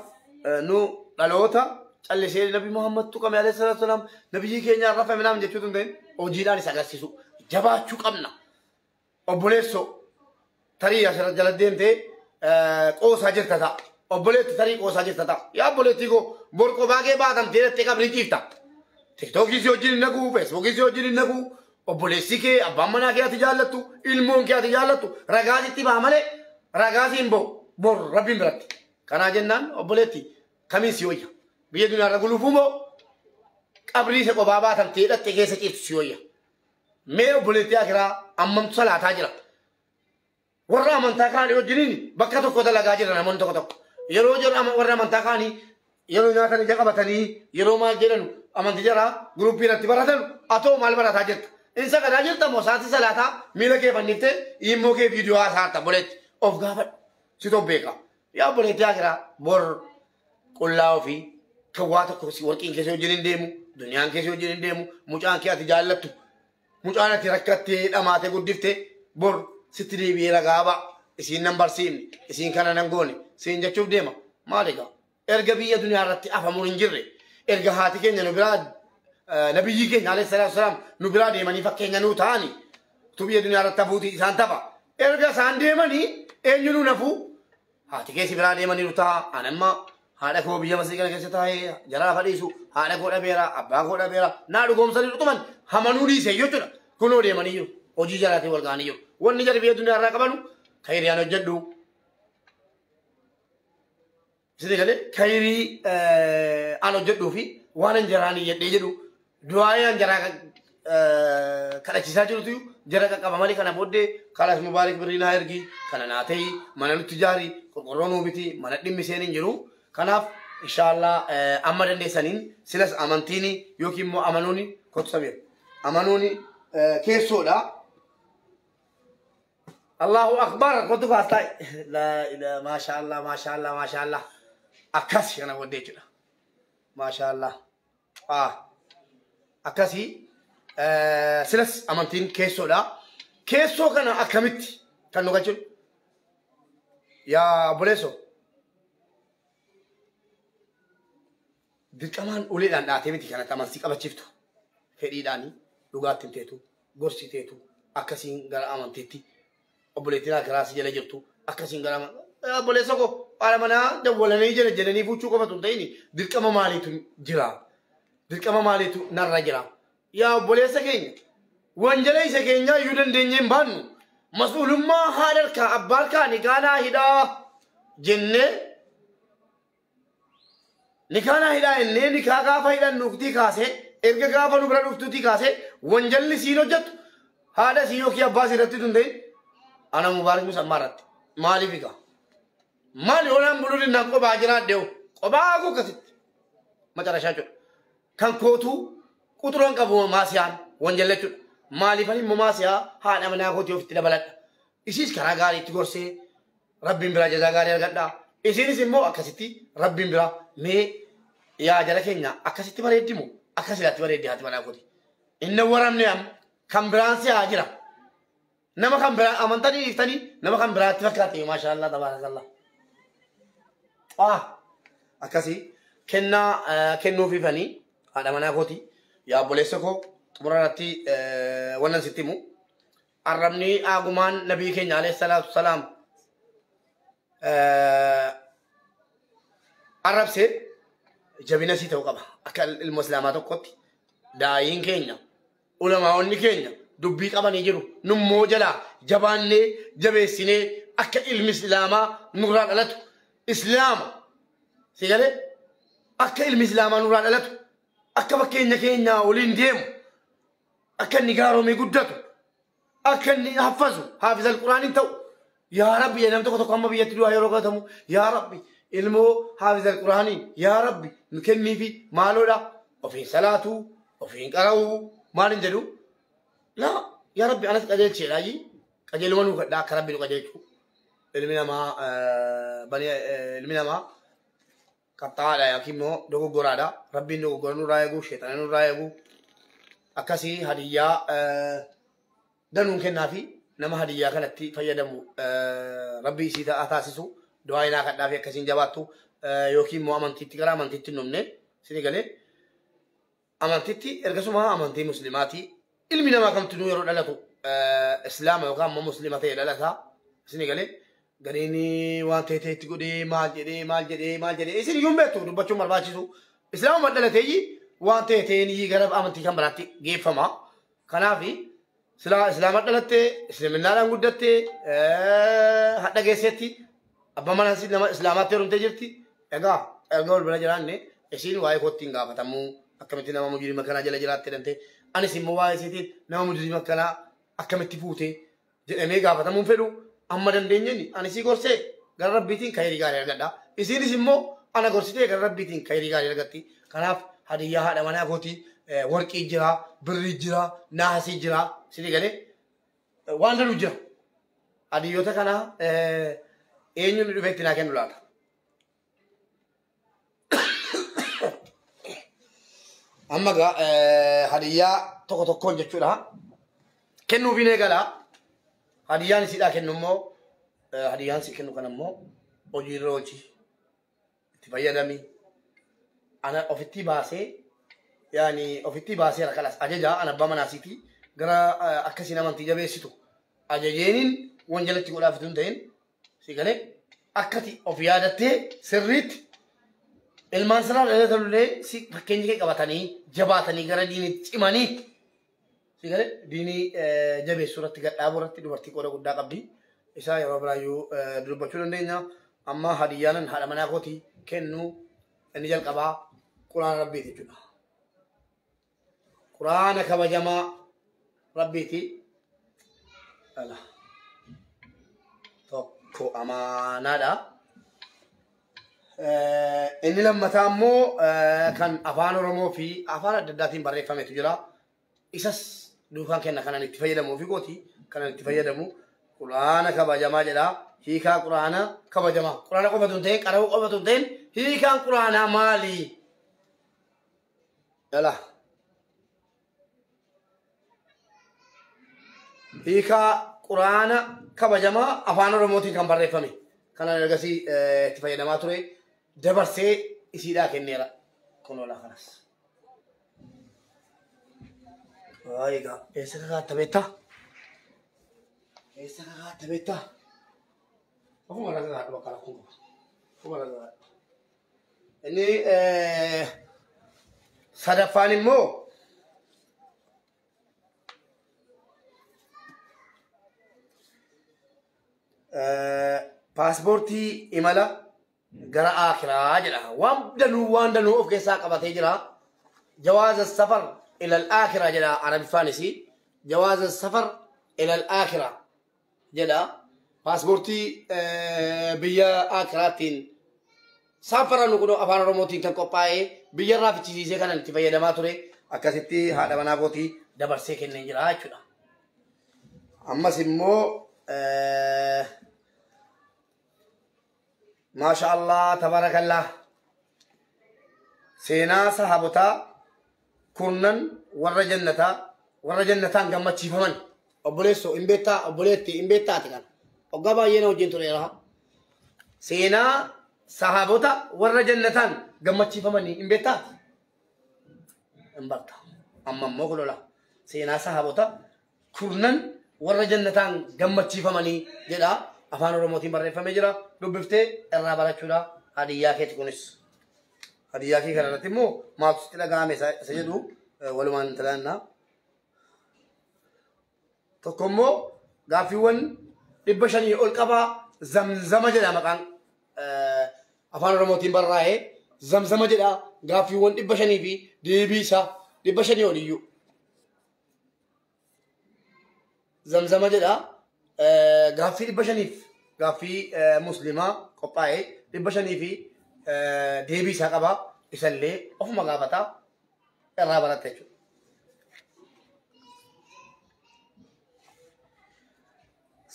nu dhaloota callisee Nabi Muhammad tuqame alayhi salaatu wasalaam nabiyyi keenya rafame naam jechuutu hin ta'in hojiidhaan isa agarsiisu jabaachuu qabna. Obboleessoo tarii asirra jala deemtee qoosaa jirta ta'a. Obboleetti tarii qoosaa jirta ta'a. Yaa obboleettii koo bor qophaa kee baatamtee dhattee qabrii ciifta. Tiktookii si wajjin hin naqu, Feesbuukii si wajjin hin naqu, obboleessi kee abbaan manaa kee ati jaallattu, ilmoon kee ati jaallattu ragaa sitti ba'a malee ragaa si hin ba'u bor rabbiin biratti. Kanaa jennaan obboleetti kamiin si wayya? Biyya duniyaarra gulufuu moo qabrii isa qophaa baatamtee dhattee keessa ciiftu si wayya? Mee obboleettii akiraa ammamtu salaataa jira? Warra amantaa kaanii wajjiniin bakka tokko dalagaa jira namoonni tokko tokko. Yeroo jedhu warra amantaa kaanii yeroo nyaatan ija qabatanii yeroo maal jedhan amantii jaraa guruppii irratti baratan atoo maal barataa jirta? In sagadaa jirta moo sa'aatii salaataa miila kee fanniftee immoo kee viidiyoo haasaa obboleetti of gaafadhu si beeka. Yaa obboleettii akiraa bor qullaa ofii kan waa tokko warqiin keessa wajjin hin deemu duniyaan keessa wajjin hin deemu mucaan kee ati jaallattu mucaan ati rakkattee dhamaatee guddiftee bor sitti deebi'ee ragaa ba'a. Isiin nan barsiifne isiin kana nan goone siin jechuuf deema maal egaa erga biyya duniyaa irratti afamuun hin jirre erga haati keenya nu biraa nabiyyi keenya alayhi salaatu wasalaam nu biraa deemanii fakkeenya nuu ta'anii tu biyya duniyaa irratti hafuutii isaan tapha erga isaan deemanii eenyu nu nafuu haati keessi biraa deemanii nu ta'a anamma haadha koo biyya masii kana keessa taa'ee jaraa fadhiisu haadha koo dhabeera abbaa koo dhabeera naa dhugoomsanii dhutuman hamanuu dhiise jechuudha kunoo deemanii jiru hojii jalaatiin wal ga'anii jiru wanni jara biyya duniyaa irraa qabanu kayriyaan hojjedhu Sidi galee kayrii an hojjedhuu fi waan an jaraanii jedhee jedhu du'aayee an jaraa kadhachiisaa jirutu jara qaqqaba malee kana booddee kalas mubaarik birrii naa ergi kana naa ta'ii mana nutti jaari qorqorroo nuu biti mana dhimmi seen hin jiru. Kanaaf inshaallah amma dandeessaniin silas amantiin yookiin immoo amanuuni kottu sabiir amanuuni keessoodha. Allahu akbar kottu kaastaa laa ilaa maashaallah maashaallah maashaallah akkasi kana booddee jechuudha. Maashaallah akkasi silas amantiin keessoodha. Keessoo kana akkamitti kan nu galchuun yaa obboleessoo dirqamaan uleedhaan dhaatee miti kanatti amantii qabachiiftu fedhiidhaanii dhugaatti himteetu gorsiteetu akkasiin gara amantiitti obboleettiin akiraa si jala jirtu akkasiin gara obboleessa koo haadha manaa dawwalanii jala jedhanii fuuchuu qofatu hin ta'in dirqama maaliitu jira dirqama maaliitu narra jira yaa obboleessa keenya wanjala isa keenyaa iyyuu dandeenyee hin baannu mas'uulummaa haadha harkaa abbaa harkaa nikaanaa hidhaa jennee nikaanaa hidhaa jennee nikaa gaafa hidhannuutii kaasee erga gaafa nu bira dhuftuutii kaasee wanjalli siin hojjettu haadha sii yookiin abbaa sii irratti tun ta'in ana mubaarak musammaa irratti maaliif egaa maali olaan buluu dinnaan qophaa jiraadhe qophaa koo akkasitti macarashaa jechuudha kan kootuu quxuroon qabu maasiyaan wanjalla jechuudha maaliifan immoo maasiyaa haadha manaa kootii ofitti dabaladha isiis karaa gaariitti gorsee rabbiin biraa jazaa gaarii argadha isiinis immoo akkasitti rabbiin biraa mee yaa jala keenya akkasitti bareeddimu akkasitti bareeddi haati manaa kooti inni waramne am kan biraan si haa jira Nama kan biraa amantanii dhiiftanii nama kan biraatti fakkaate maashaallah tabaarakallah. Akkasii kennaa kennuufifanii haadha manaa kooti yaa obboleessa koo xumura irratti wannan sitti himu. Arrabni agumaan nabii keenya alayhi salaatu salaam arrabsee jabina sii ta'uu qaba. Akka ilma islaamaa tokkotti daa'iin keenya ulamaa'onni keenya dubbii qabanii jiru. Nummoo jalaa jabaannee jabeessinee akka ilmi islaamaa nurraa dhalatu islaama si galee akka ilmi islaamaa nurraa dhalatu akka fakkeenya keenyaa waliin deemu akka inni gaaromee guddatu akka inni haffazu haafiza alquraaniin ta'u yaa rabbi namni tokko tokko amma biyyatti du'aa yeroo gatamu yaa rabbi ilmoo haafiza alquraanii yaa rabbi nu kenniifi maaloodha ofiin salaatuu ofiin qara'uu maal hin jedhu laa yaa rabbi anas qajeelcheedhaayi qajeeluma nuu kadhaa akka rabbi nu qajeelchu ilmi namaa ilmi namaa qaxxaadha yookiin immoo dogoggoraadha rabbiin dogoggora nurraa eegu sheexana nurraa eegu akkasii hadiyyaa danuun kennaafi nama hadiyyaa kanatti fayyadamu rabbi isii taasisu du'aa inaa kadhaa fi akkasiin jabaattu yookiin immoo amantiitti gara amantiitti hin dhumne sini galee amantiitti ergasuma amantii muslimaati ilmi namaa kamtinuu yeroo dhalatu islaama yookaan immoo muslima ta'e dhalata sini galee gariin waan ta'e ta'etti godhee maal jedhee maal jedhee maal jedhee isin iyyuu hin beektu dubbachuun barbaachisu islaamuma dhalateeyyi waan ta'e ta'een gara amantii kan biraatti geeffama kanaafi islaama dhalattee islaminaadhaan guddattee hadha geessetti abbaa manaa nama islaamaatti heerumtee jirti egaa erga wal bira jiraanne isiin waa'ee kootti hin gaafatamuu akkamitti nama mujrima kanaa jala jiraatte jedhamte anis immoo waa'ee isiitiin nama mujrima kanaa akkamitti fuute jedhamee gaafatamuun fedhu amma dandeenyeen ani sii gorsee gara rabbiitiin kayrii gaarii argadha isiinis immoo ana gorsitee gara rabbiitiin kayrii gaarii argatti kanaaf hadiyyaa haadha manaa kooti warqii jira birrii jira naasii jira sini galee waan danuu jira hadiyyoota kana eenyuun dhufee itti naa kennu laata. Amma egaa hadiyyaa tokko tokkoon jechuudha kennuufiin eegala hadiyyaan isiidhaa kennu immoo hadiyyaan si kennu kana immoo hojiirra hojii itti fayyadami ana ofitti baasee yaani ofitti baasee rakkalas ajaja ana abbaa manaasiiti gara akkasiin amantii jabeessitu ajajeeniin wanjalatti godhaaf tun ta'in si galee akkati of yaadattee sirriitti ilmaan sanaa dhalatanullee si fakkeenya kee qabatanii jabaatanii gara diiniitti cimanii si galee diinii jabeessuu irratti gadhaabuu irratti dubartii qooda guddaa qabdi. Isaa yeroo biraayyuu dubbachuu dandeenya. Amma hadiyyaanan haadha manaa kooti kennu inni jalqabaa quraana rabbiiti jechuudha. Quraana kabajamaa rabbiiti. Tokko amaanaadha. Inni lammataa immoo kan afaan Oromoo fi afaan adda addaatiin barreeffametu jira. Isas duukaan kenna kanan itti fayyadamuu fi gooti kanan itti fayyadamu quraana kabajamaa jedha. Hiikaa quraana kabajamaa. Quraana qofatu hin ta'in qara'uu qofatu hin ta'in hiikaan quraanaa maali? Yala. Hiikaa quraana kabajamaa afaan Oromootiin kan barreeffame. Kanan ergasii itti fayyadamaa ture dabarsee isiidhaa kenneera. Kun oolaa kanas. Egaa eessa kakaatta beektaa? Eessa kakaatta beektaa? Ofuma irra kakaadhu bakka rakkoon qaba. Ofuma irra kakaadhu. Inni sadaffaan immoo paaspoortii imala gara akiraa jedha. Waan danuu of keessaa qabatee jira. Jawaaza safar ila al-aakiraa jedha Arabiffaanis. Jawaaza safar ila al-aakiraa jedha. Paaspoortii biyya akiraattiin saafara nu kun afaan Oromootiin kan qophaa'e biyya irraa fichisiisee kanan itti fayyadamaa ture akkasitti haadha manaa kootii dabarsee kennee jira jechuudha. Ammas immoo maasha Allah tabarakallah seenaa sahabotaa kurnan warra jannataa warra jannataan gammachiifaman Obboleessoo hin beektaa, obboleetti hin beektaati kana. Waggaa baay'ee na wajjin tureera. Seenaa sahaabota warra jannataan gammachiifamanii hin beektaati. Hin barta. Amma immoo kulola. Seenaa sahaabota kurnan warra jannataan gammachiifamanii jedha. Afaan Oromootiin barreeffamee jira. Dubbiftee irraa barachuudha. Hadiyyaa keeti kunis. Hadiyyaa kee kanarratti immoo maaltu sitti dhaga'ame isa jedhu walumaan talaannaa. Tokko immoo gaaffiiwwan 500 ol qabaa zamzama jedha maqaan afaan Oromootiin barraa'ee zamzama jedha gaaffiiwwan 500 fi deebii isaa 500 ol iyyuu. Zamzama jedha gaaffii 500 gaaffii muslimaa qophaa'ee 500 fi deebii isaa qaba isallee ofuma gaafataa irraa baratta jechuudha.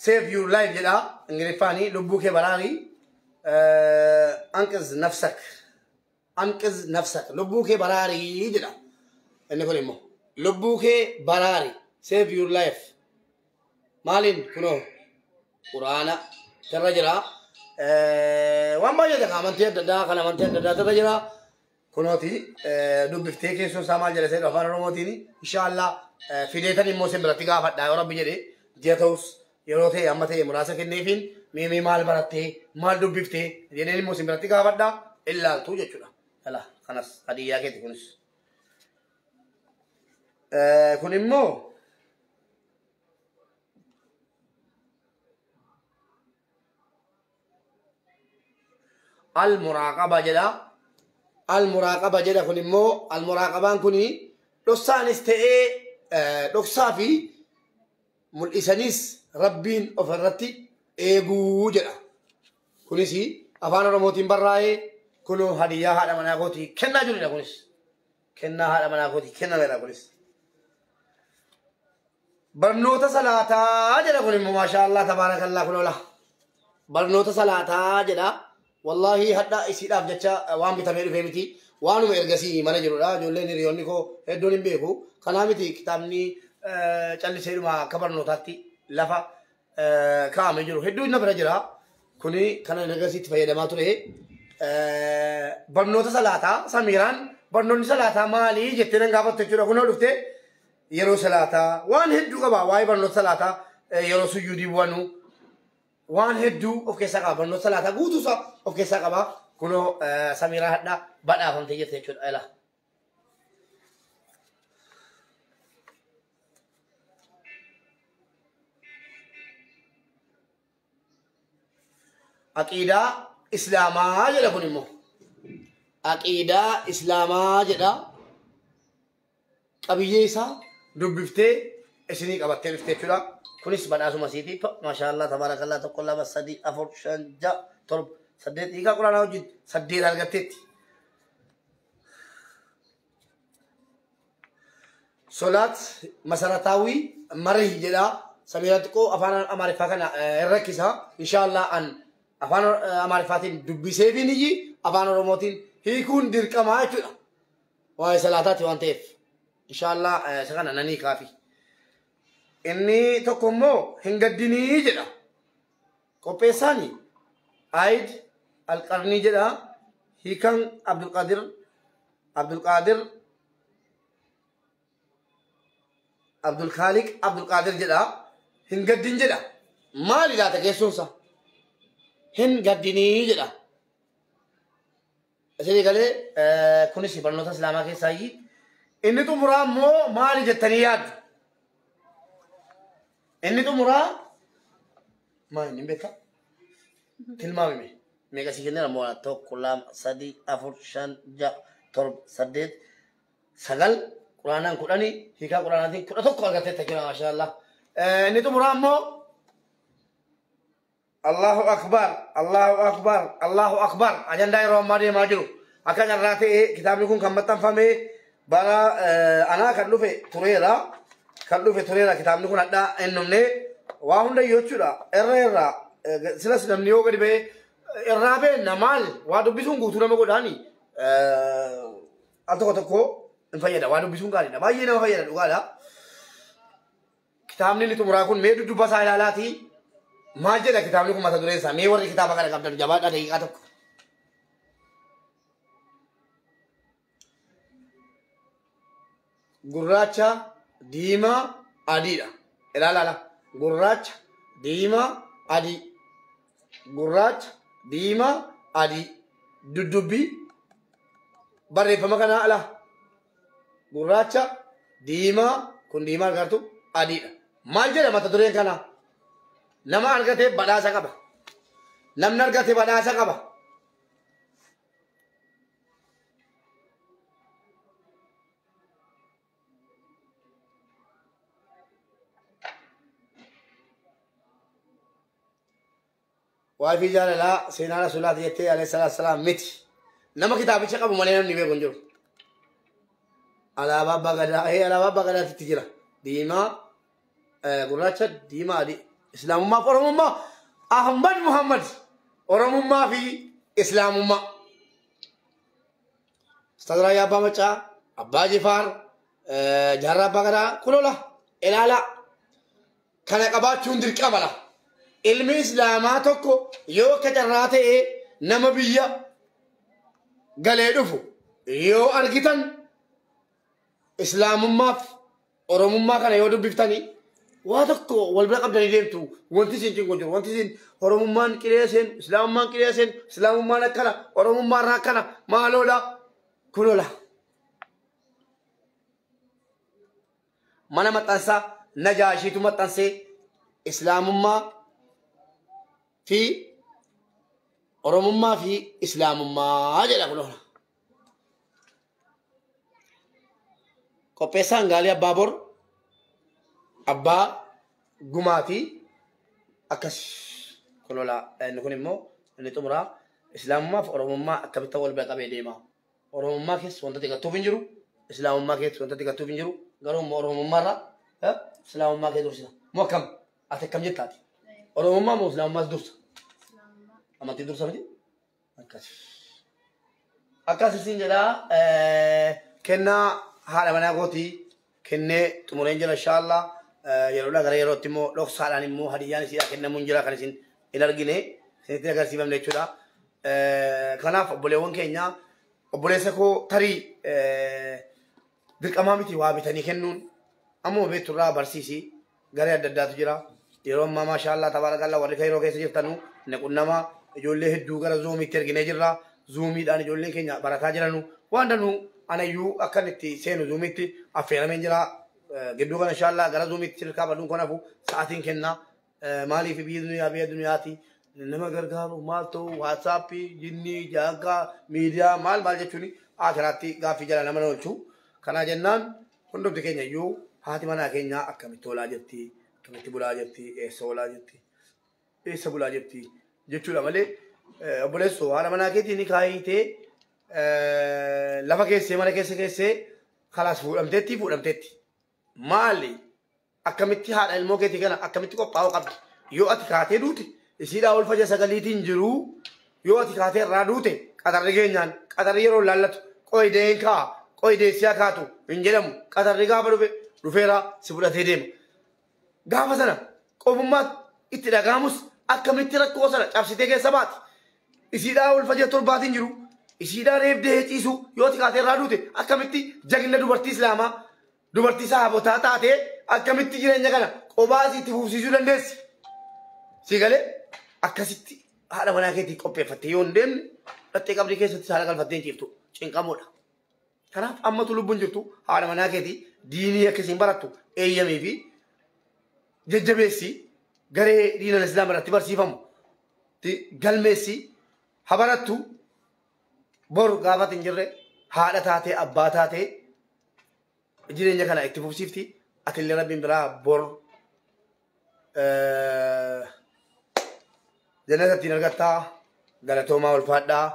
Save your life jedha Ingiliffaanii lubbuu kee baraarii anqiz nafsak anqiz nafsak lubbuu kee baraarii jedha inni kun immoo lubbuu kee baraari save your life maaliin kunoo quraana irra jira waan baay'ee kan amantii adda addaa kan amantii adda addaa irra jira kunooti dubbiftee keessoo isaa maal jedha seetu afaan Oromootiin inshaallah fideetan immoo isin biratti gaafadhaa yoo rabbi jedhe ji'a ta'us yeroo ta'e amma ta'e muraasa kenneefiin miimii maal barattee maal dubbiftee jedheen immoo isin biratti gaafadhaa ilaaltu jechuudha. Kala kanas hadiyyaa keeti kunis. Kun immoo al-muraaqaba jedha. Al-muraaqaba jedha kun immoo al-muraaqabaan kuni dhoksaanis ta'ee dhoksaa fi mul'isanis rabbiin ofirratti eeguu jedha. Kunis afaan Oromootiin barraa'ee kunoo hadiyyaa haadha manaa kootii kennaa jirudha kunis. Kennaa haadha manaa kootii kennameedha kunis. Barnoota salaataa jedha kun immoo maashaallah tabaarakallaa kun oola. Barnoota salaataa jedha. Wallaahi hadha isiidhaaf jecha waan bitamee dhufee miti. Waanuma ergasii mana jirudha. Ijoolleen hiriyoonni koo hedduun hin beeku. Kanaa miti kitaabni calliseedhuma akka barnootaatti lafa kaa'amee jiru. Hedduun na bira jira. Kuni kana ergasiitti fayyadamaa ture. Barnoota salaataa Samiiraan barnoonni salaataa maalii jettee nan gaafattu jechuudha. Kunoo dhuftee yeroo salaataa waan hedduu qaba. Waa'ee barnoota salaataa yeroo sujuudii bu'anu waan hedduu of keessaa qaba. Barnoota salaataa guutuusaa of keessaa qaba. Kunoo Samiiraa hadhaa badhaafamtee jirti jechuudha. Ilaa. Aqiidaa Islaamaa jedha kun immoo. Aqiidaa Islaamaa jedha. Qabiyyee isaa dubbiftee isinii qabattee dhuftee jechuudha. Kunis badhaasuma isiiti. Maashaallah tabaarakallaa 1 2 3 4 5 6 7 8 hiikaa quraanaa wajjin 8 argatteetti. Solaat masarataawii marih jedha. Samiiraan xiqqoo afaan Amaariffaa kana hin rakkisa. Inshaallah an afaan Amaariffaatiin dubbiseefiin iyyi afaan Oromootiin hiikuun dirqamaa jechuudha. Waa'ee salaataati waan ta'eef. Inshaallah isa kana nan hiikaafi. Inni tokko immoo hin gaddinii jedha. Qopheessaani Aayid Alqarnii jedha. Hiikan Abdulqaadir Abdulkaaliq Abdulqaadir jedha. Hin gaddin jedha. Maali laata keessoonsa? Hin gaddinii jedha. Isinii galee kunis barnoota Islaamaa keessaayi. Inni xumuraa immoo maali jettanii yaaddu? Inni xumuraa maali hin beekaa? Tilmaamime. Meeqa sii kenneera moo 1 2 3 4 5 6 7 8 9 quraanaan 10 hiikaa quraanaatiin 11 argatteetta jira maashaallah. Inni xumuraa immoo Allahu akbar Allahu akbar Allahu akbar ajandaa yeroo ammaa deemaa jiru akka carraa ta'e kitaabni kun kan maxxanfame bara anaa kan dhufe tureera kitaabni kun hadhaa hin dhumne waa hundayyuu jechuudha irra silas namni yoo gadi ba'e irraa beenna maal waa dubbisuun guutuu nama godhaani al tokko tokko hin fayyada waa dubbisuun gaariidha baay'ee nama fayyada dhugaadha. Kitaabni inni xumuraa kun mee dudduuba isaa ilaalaatii maal jedha kitaabni kun mata dureen isaa mee warri kitaaba kana qabdan jabaadhaa daqiiqaa tokko. Gurraacha diimaa adiidha. Ilaala gurraacha diimaa adii. Gurraacha diimaa adii. Dudubbii barreeffama kanaa ala. Gurraacha diimaa kun diimaa argattu adiidha. Maal jedha mata dureen kanaa? Nama argate badhaasa qaba. Namni argate badhaasa qaba. Waa'ee jaalalaa seenaa rasuulaati jettee alayhi salaatu salaam miti. Nama kitaabicha qabu malee namni beeku hin jiru. Alaabaa abbaa gadaa alaabaa abbaa gadaatitti jira. Diimaa gurraacha diimaa adii. Islaamummaa fi Oromummaa Ahmad Muhammad Oromummaa fi Islaamummaa. Ustaaz Raayyaa Abbaa Maccaa, Abbaa Jifaar, Jaarraa Abbaa Gadaa kulola ilaalaa. Kana qabaachuun dirqama la. Ilmi Islaamaa tokko yoo akka carraa ta'e nama biyya galee dhufu yoo argitan Islaamummaaf Oromummaa kana yoo dubbiftanii waa tokko wal bira qabdanii deemtu wanti isin cinqu jiru wanti isin Oromummaan qilee seenu Islaamummaan qilee seenu Islaamummaan akkana Oromummaan akkana maaloodha kulola. Mana maxxansaa Najaashiitu maxxansee Islaamummaa fi Oromummaa fi Islaamummaa jedha kulola. Qopheessaan gaalii Abbaa Bor Abbaa Gumaatii akkas kulola. Inni kun immoo inni xumuraa Islaamummaa fi Oromummaa akkamitti wal bira qabee deema. Oromummaa keessa wanta xiqqaatuuf hin jiru. Islaamummaa keessa wanta xiqqaatuuf hin jiru. Garuu immoo Oromummaarra Islaamummaa kee dursita. Moo akkam? Ati akkam jettaati? Oromummaa moo Islaamummaas dursa? Amantii dursa miti? Akkas. Akkas isin jedhaa kennaa haadha manaa kootii kennee xumureen jira inshaallah. Yeroodhaa gara yerootti immoo dhoksaadhaan immoo hadiyyaan isiidhaa kennamuun jira kan isin hin argine isinitti agarsiifamne jechuudha. Kanaaf obboleewwan keenya obboleessa koo tarii dirqamaa miti waa bitanii kennuun ammoo beekturraa barsiisi garee adda addaatu jira. Yeroo ammaa maashaallah tabaarakallah warri kan yeroo keessa jirtanu qunnama ijoollee hedduu gara zuumiitti erginee jirra. Zuumiidhaan ijoolleen keenya barataa jiranu waan danuu anayyuu akkan itti seenu zuumiitti affeerameen jira. Gidduu kana inshaallah gara zuumiitti silkaa baduun kanafu sa'aatiin kenna. Maaliif biyya duniyaa biyya duniyaati nama gargaaru maal ta'u waatsaappii jinnii jaankaa miidiyaa maal maal jechuun akiraatti gaaffii jala nama oolchu. Kana jennaan hundumti keenya iyyuu haati manaa keenyaa akkamitti oolaa jirti akkamitti bulaa jirti eessa oolaa jirti eessa bulaa jirti jechuudha malee obboleessoo haadha manaa keetiin ni kaayitee lafa keessee mana keessa keessee kalaas fuudhamteetti fuudhamteetti. Maali akkamitti haadha ilmoo keetii kana akkamitti qophaa'uu qabdi yoo ati kaatee duute isiidhaa ol faja sagaliitiin jiruu yoo ati kaatee irraa duute qatarri keenyaan qatarri yeroo laallatu qoydeen kaa qoydeessiyaa kaatu hin jedhamu qatarri gaafa dhufe dhufeera si fudhatee deema. Gaafa sana qofummaa itti dhagaamus akkamitti rakkoo sana cabsitee keessa baati. Isiidhaa ol faja torbaatiin jiru isiidhaa reebdee ciisu yoo ati kaatee irraa duute akkamitti jagna dubartii Islaamaa dubartii sahaabotaa taatee akkamitti jireenya kana qophaa itti fufsiisuu dandeessi. Si galee akkasitti haadha manaa keetii qopheeffattee yoo hin deemne dhattee qabdii keessatti haala galfattee hin ciiftu cinqamoodha. Kanaaf ammatu lubbuun jirtu haadha manaa keetii diinii akkasiin barattu eeyyamii fi jajjabeessi garee diinan islaam irratti barsiifamu galmeessi haa barattu boru gaafatti hin jirre haadha taatee abbaa taatee jireenya kana itti fufsiifti atillee rabbiin biraa bor jannata ittiin argattaa galatoomaa ulfaadhaa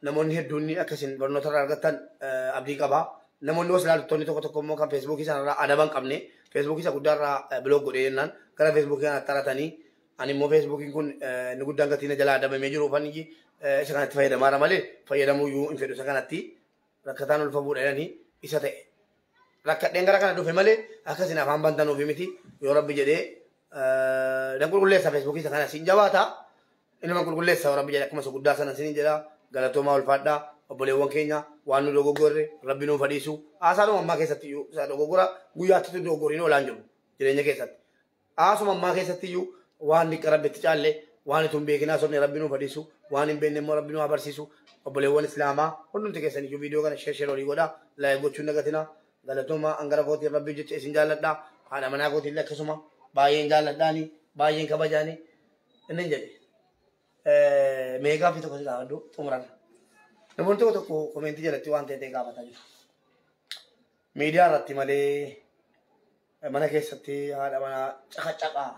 namoonni hedduun akkasiin barnoota irraa argattan abdii qaba. Namoonni gosa ilaaltonni tokko tokko immoo kan feesbuukii sanarraa adaba hin qabne feesbuukii isa guddaarraa biloog godhee jennaan gara feesbuukii kanatti taratanii ani immoo feesbuukiin kun inni guddaan gatiin jalaa adabamee jiru uffanni isa kanatti fayyadamaara malee fayyadamuu iyyuu hin fedhu isa kanatti rakkataan ulfa fuudha jedhanii isa ta'e. Rakkadheen gara kana dhufe malee akkasin afaan bantanuufi miti yoo rabbi jedhee dan qulqulleessa feesbuukii isa kana siin jabaata. Inuma qulqulleessa yoo rabbi jedhee akkuma isa guddaa sana siin jedha galatoomaa ulfaadhaa obboleewwan keenya waan nu dogoggorre rabbi nuuf fadhiisu haasaadhuma ammaa keessatti iyyuu isa dogoggora guyyaatti dogoggoriin oolaan jiru jireenya keessatti. Haasuma ammaa keessatti iyyuu waan liqqa rabbitti caalle waan itoo hin beekinaa sobne rabbi nuuf fadhiisu waan hin beekne immoo rabbi nu haa barsiisu obboleewwan islaamaa hundumti keessan iyyuu viidiyoo kana share share olii godhaa like gochuun dagatinaa galatoomaa angara kootiin rabbi jecha isin jaalladhaa haadha manaa kootiin akkasuma baay'een jaalladhaani baay'een kabajaani inni jedhe mee gaaffii tokko si gaafadhu xumurana. Namoonni tokko tokko komentii jalatti waan ta'e gaafataa jiru. Miidiyaa irratti malee mana keessatti haadha manaa caqacaqaa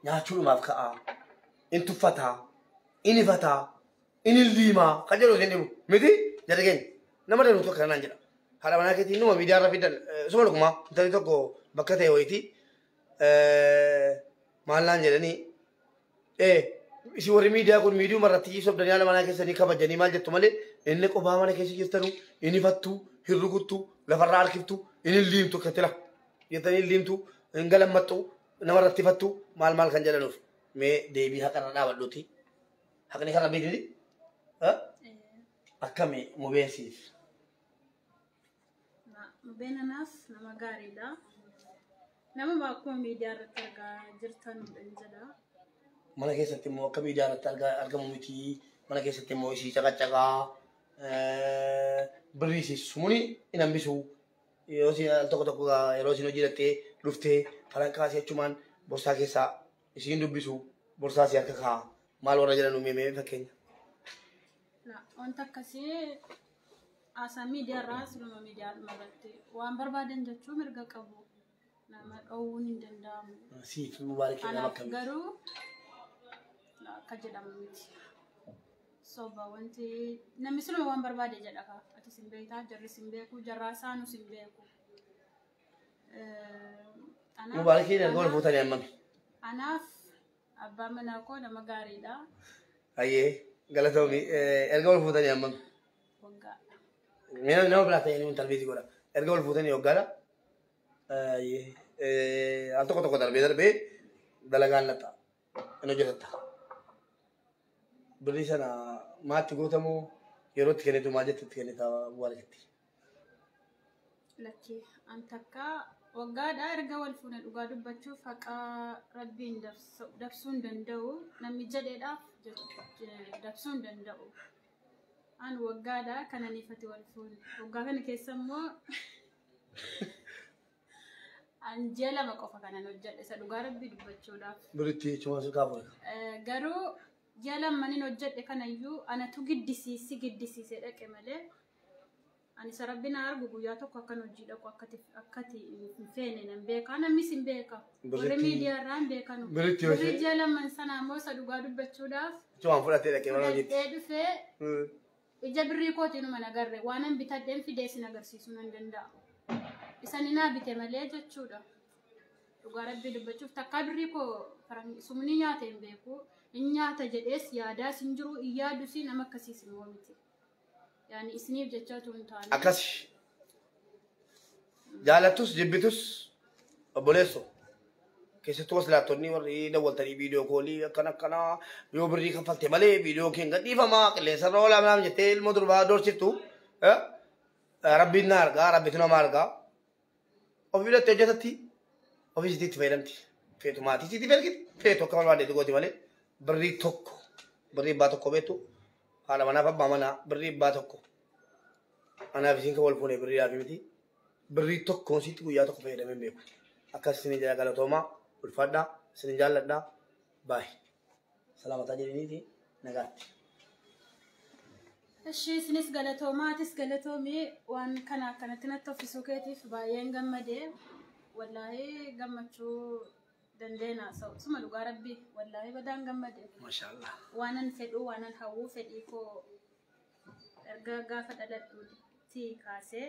nyaachuudhumaaf ka'aa in tuffataa in ifataa in liimaa kan jedhu isin dhibu miti jedhe keenya nama danuutu akkana naan jedha. Haadha manaa keetiin numa miidiyaa irra fidan suma dhugumaa intalli tokko bakka ta'e wayitii maal naan jedhanii isin warri miidiyaa kun miidiyuma irratti sobdanii haadha manaa keessanii kabajanii maal jettu malee inni qophaa mana keessa jirtanu inni fattu hin rukuttu lafarraa harkiftu inni liimtu akkatti la jettanii liimtu hin galammattu namarratti fattu maal maal kan jedhanuuf mee deebii haqarra dhaabadhuuti haqni kan rabbiiti akkami mubeensiif. Mubeen anaaf nama gaariidha. Nama akkuma miidiyaa irratti argaa jirtanudha jedha. Mana keessatti immoo akka miidiyaa irratti argamu miti. Mana keessatti immoo isii caqacaqaa birrii isii sumuni hin hambisu. Yeroo isin al tokko tokko yeroo isin hojii dhattee dhuftee farankaa isii achumaan borsaa keessaa isiin dubbisu borsaa isii harka kaa'a. Maal warra jedhan uumee fakkeenya. Wanta akkasii haasaa miidiyaa irraa siluma miidiyaa irratti waan barbaadan jechuu mirga qabu. Nama dhoowwuun hin danda'amu. Siif mubaarakii nama Anaaf akkamii? Garuu akka jedhamu miti. Soba wanti namni siluma waan barbaade jedha kaa. Ati sin beektaa, jarri sin beeku, jarraa isaanuu sin beeku. Mubaarakii erga wal fuutanii hammami? Anaaf abbaan manaa koo nama gaariidha. Ayyee galatoomi erga wal fuutanii hammami? Waggaa. Mee nama biraa ta'ee inni talbiisii godha. Erga wal fuutanii waggaadha. Ayyee al tokko tokko darbee darbee dalagaan laxa. Inni hojjetatta. Birrii sana maatti gootamoo yeroo itti kennitu maal jetti itti kennita Mubaarakitti? Lakkee an takka waggaadha erga wal fuune dhugaa dubbachuuf haqa rabbiin dabsuu hin danda'u namni jedheedhaaf dabsuu hin danda'u. An waggaadha kanan ifati wal fuune. Waggaa kana keessa immoo an ji'a 2 qofa kanan hojjedhe isa dhugaa rabbii dubbachuudhaaf. Birritti jechuun sun kaafu. Garuu ji'a lammanin hojjedhe kanayyuu anatu giddisiisi giddisiisee dhaqe malee ani isa rabbi na argu guyyaa tokko akkan hojii dhaqu akkati hin feene nan beeka namnis hin beeka. Warri miidiyaa irraa hin beekanu. Birritti yoo Birrii ishee ji'a lamman sanaa immoo isa dhugaa dubbachuudhaaf jechuun fudhattee dhaqee mana hojiitti. fudhadhee dhufee ija birrii kootiinuma nagarre waan an bitadheen fidee isin agarsiisuu nan danda'a. Isan naa bite malee jechuudha. Dhugaa rabbii dubbachuuf takkaa birrii koo sumni nyaata hin beeku. Hin nyaata jedhees yaadaas hin jiru hin yaadus nama akkasiis immoo miti. Yaani isiniif jecha otoo hin taane. Akkasi. Jaalattus jibbitus obboleesso. Keessattuu waslaattonni warri dawwaltanii viidiyoo koolii akkana akkanaa yoo birrii kaffalte malee viidiyoo kee hin gadhiifamaa qilleensarra oolaa maal jettee ilmoo durbaa doorsiftu. Rabbiin na argaa rabbitu nama argaa. Ofii biratti hojjetatti ofii isiitti itti fayyadamti. Feetu maatii isiitti ergiti feetu akka barbaaddeetu gooti malee birrii tokko birrii abbaa tokko beektu haadha manaaf abbaa manaa birrii abbaa tokko. Anaaf isiin kan wal fuune birriidhaaf miti birrii tokkoon sitti guyyaa tokko fayyadamee hin beeku. Akkas isin jala galatoomaa ulfaadhaa isin jaalladhaa baay'ee. Salaamataa jedhaniiti nagaatti. Ishee isinis galatoomaa atis galatoomii waan kana akkanatti natti uffisuu keetiif baay'een gammadee wallaahi gammachuu dandeena suma dhugaa rabbii wallaahi badaan gammadee. Maashaallah. Waanan fedhuu waanan hawwuu fedhii koo erga gaafa dhaladhuutti kaasee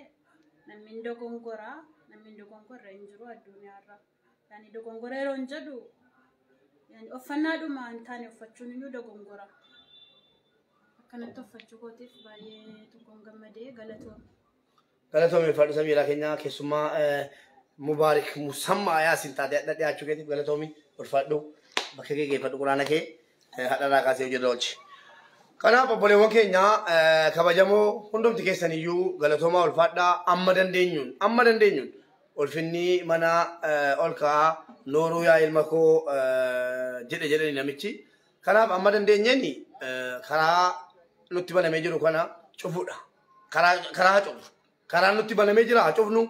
namni hin dogongoraa namni hin dogongorre hin jiru addunyaarra. Yaani dogongora yeroo hin jedhu yaani uffannaadhuma hin taane uffachuun iyyuu dogongora. Akkanatti uffachuu kootiif baay'ee tokkoon gammadee galatoome. Galatoomii ulfaadhu Samiiraa keenya keessummaa Mubaarik Musammaa Yaasin taatee adda dhiyaachuu keetiif galatoomii ulfaadhu bakka kee geeffadhu quraana kee hadharraa kaasee hojii irra oolchi. Kanaaf obboleewwan keenya kabajamoo hundumti keessaniyyuu galatoomaa ulfaadhaa amma dandeenyuun ulfinni mana ol ka'aa nooruu yaa ilma koo jedhe jedhani namichi. Kanaaf amma dandeenyeen karaa nutti banamee jiru kana cufuudha. Karaa cufu. Karaan nutti banamee jira haa cufnu.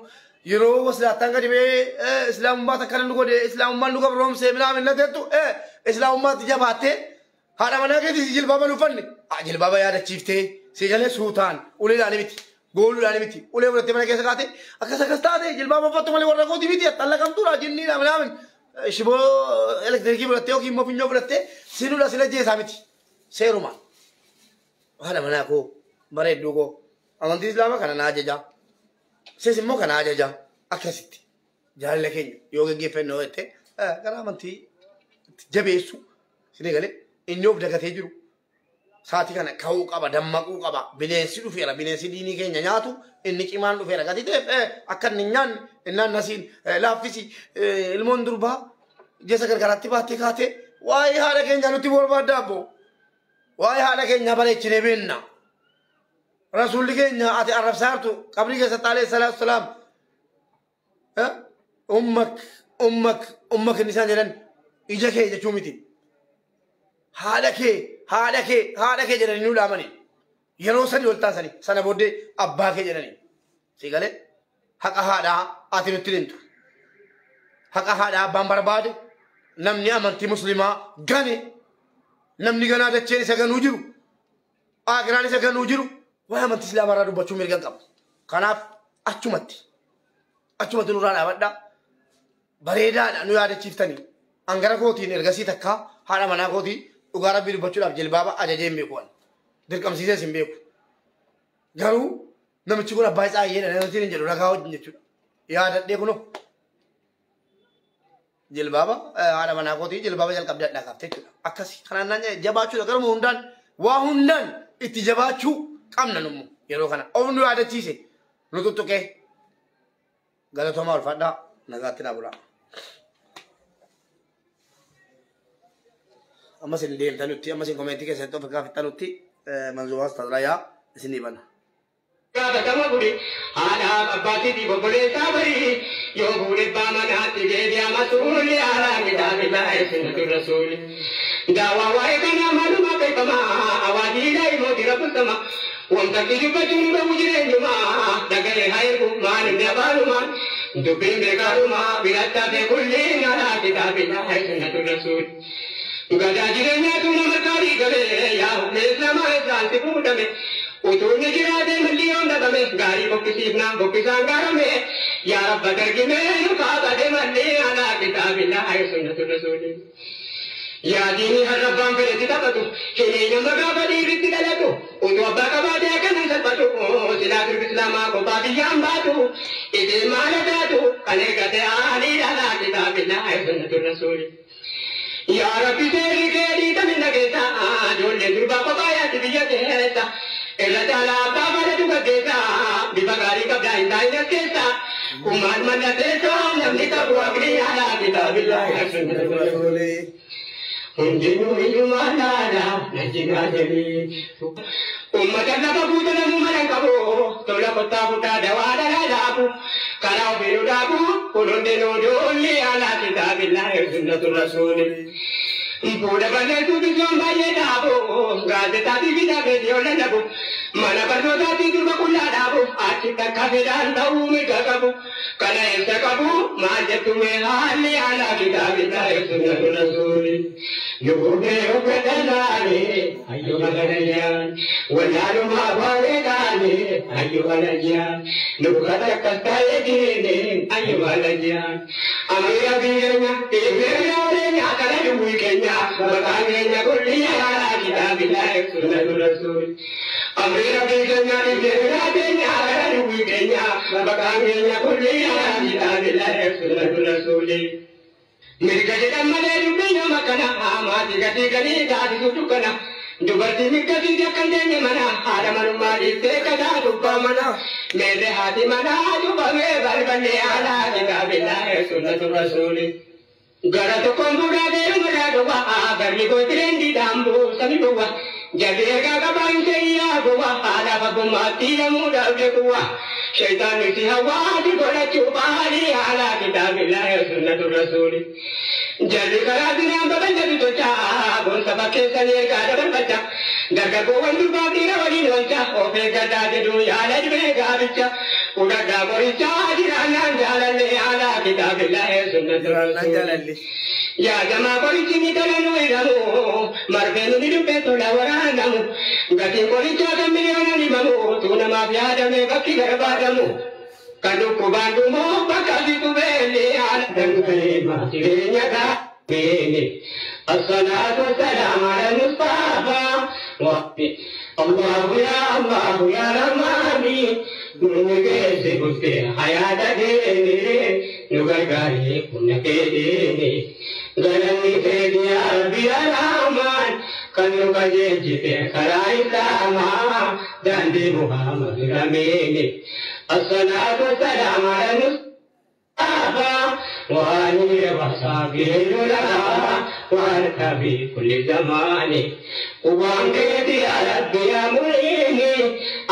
Yeroo waslaattaan gadi ba'ee islaamummaa takka nu godhe islaamummaan nu gabroomsee minaamin na teettu islaamummaatti jabaattee haadha manaa keetii jilbaaba nu uffanne jilbaaba yaadachiiftee si galee suutaan uleedhaan miti gooluudhaan miti ulee fudhattee mana keessa kaatee akkas akkas taate jilbaaba uffattu malee warra kootii miti xallaqamtuudha jinniidha minaamin shiboo elektirikii fudhattee yookiin immoo funyoo fudhattee sinuudha sila jeesaa miti seerumaan haadha manaa koo bareedduu koo amantii islaamaa kana naa ajajaa sis immoo kana ajajaa akkasitti jaalala keenya yoo gaggeeffannoo jette gara amantii jabeessu sinii galee inni of dagatee jiru sa'aatii kana ka'uu qaba dammaquu qaba bineensi dhufeera bineensi diinii keenya nyaatu inni cimaan dhufeera gati ta'eef akka inni hin nyaanne innaan nasiin laaffisi ilmoon durbaa jeessa gargaraatti baattee kaatee waa'ee haadha keenyaa nutti barbaadda abbo waa'ee haadha keenyaa bareechinee beenna rasuulli keenya ati arrabsaa jirtu qabrii keessatti alayhi salaatu salaam ummak ummak ummak inni isaan jedhan ija kee jechuu miti. Haadha kee jedhanii nu dhaamanii yeroo sadi ol taasanii sana booddee abbaa kee jedhanii si galee haqa haadhaa ati nutti himtu haqa haadhaa abbaan barbaade namni amantii muslimaa gane namni ganaa dacheen isa ganuu jiru akiraan isa ganuu jiru waa'ee amantii islaamaa irraa dubbachuu mirga hin qabu kanaaf achumatti nurraa dhaabadhaa bareedaadha nu yaadachiiftanii angara kootiin ergasii takkaa haadha manaa kootii dhugaa rabbii dubbachuudhaaf jilbaaba ajajee hin beeku dirqamsiisees hin beeku garuu namichi kun abbaa isaa ayyeedha namatti hin jedhu ragaa wajjin jechuudha yaadadhee kunoo jilbaaba haadha manaa kootii jilbaaba jalqabdee addaa kaaftee jechuudha akkasi kanaan naan jabaachuudha garuma hundaan waa hundaan itti jabaachuu qabna nummu yeroo kana of nu yaadachiise nu tuttuqee galatoomaa ulfaadhaa nagaatti naa bulaa. Amma isin deemtanutti amma isin komentii keessatti of gaafattanutti manzuumaa tajaajilaa isin bana. Gaafatama buri haadhaaf abbaatiif obboleessaa barii yoo fuudhe abbaa manaatti deebi'a masuulli haaraa kitaabillaa sunnatu rasuuli. Daawaa waa'ee kanaa maaluma beekamaa awaajii daa'imooti rabbusama wanta dubbachuun qabu jireenyumaa dhaga'ee haa ergu maal inni abaanumaa dubbiin beekaadhumaa birattaa fi kulliin haaraa kitaabillaa sunnatu rasuuli. Gadaa jireenyaatu nama gaarii galee yaa humna islaamaa isaan si fuudhame utuu inni jiraate malliyoon dhabame gaarii boqqisiifnaan boqqisaan gaarame yaa rabba dargimee nu kaabate malli alaa kitaabillaa sunnatu rasuuli. Yaa diinii har'a abbaan fedhetti taphatu hineenya gaafa dhiirritti dhalatu utuu abbaa qabaatee akkanan salphatu silaa durbi islaamaa kophaa biyyaan baatu isin maala taatu kan eeggate haalii dhalaa kitaabillaa sunnatu rasuuli. Yaa Rabbi seerri kee dhiitamina keessa ijoolleen durbaa kophaa yaatti biyya keessa irra caalaa abbaa balatu gaggeessa bifa gaarii qabdaa hin taa'in as keessa kumaan mallatteessoo namni qabu aqlii alaa kitaabillaa sunnatu rasuuli. Hundinuu hiyyumaa laalaa najjinaa jedhee ummata lafa guutuu namuu mana hin qabu tola kottaa fudhaa dawaa dhalaa dhaabu karaa ofiinuu dhaabu kun hundinuu ijoollee alaa kitaabillaa sunnatu rasuuli. Fuudha balleessuu bisoon baay'ee dhaabu gaazexaa fi kitaabee lallabu mana barnootaatti durba qullaa dhaabu achi takka fedhaan ta'uu mirga qabu kana ibsa qabu maal jettu mee haalli alaa kitaabillaa sunnatu rasuuli. Yuubee uffatallaani hayyuma galayyaan wallaalumaa bareedaani hayyuma layyaan nukkata akkas ta'e diini hayyuma layyaan. Amira biyyeenya dhiibee keenya kana duwwii keenya maqaan keenya kulli alaa kitaabillaa sunnatu rasuuli. Amira biyyeenya dhiibee keenya kana duwwii keenya maqaan keenya kulli alaa kitaabillaa sunnatu rasuuli. Mirga jedhan malee dubbii nama kana maatii gadi galii taasisu dukkana Dubartii mirga akka hin teenye mana haadha manummaa dhiiftee kataa gubbaa mana. Meerre haati manaa cufamee balballi alaa kitaabillaahi sunnatu rasuuli. Gara tokkoon fuudhaa deemuudhaa dhowwaa garri koo tireendiidhaan buusani dhowwaa. Jarri ergaa qabaa hin seeyyaa gowwaa haadha faggummaatti hidamuudhaaf jequwaa. Shayitaanni si hawaati godhachuu baalii alaa kitaabillaahi sunnatu rasuuli. Jarri karaa zinaan babal'atu tolchaa goonsa fakkeessanii ergaa dabarfachaa. Dargaggoowwan durbaaf dhiira waliin oolchaa of eeggadhaa jedhu yaada dhibee gaabicha. Fudhadhaa qorichaa jiraannaan jaalallee alaa kitaabillaahi sunnatu Jiraannaan rasuuli. jaalalli. Yaa jamaa qorichi ni tola nu hidhamu marfeen ni dubbee tola waraanamu gatiin qorichaa kan miliyoonaan himamu utuu namaaf yaadame bakki barbaadamu kan dhukkubaan dhumu bakka fi qubeelli haala danda'eema jireenya gaariini. الصلاة والسلام على المصطفى الله يا الله يا رحماني نجيس بستي حياة ديني نغرغري كنا كيديني غلني سيدي يا ربي يا رحمن كنو كجيجي خراي ساما داندي محمد رميني الصلاة والسلام على المصطفى وآله وصحبه العلماء واركبي كل زمان وانقذ يا ربي يا معيني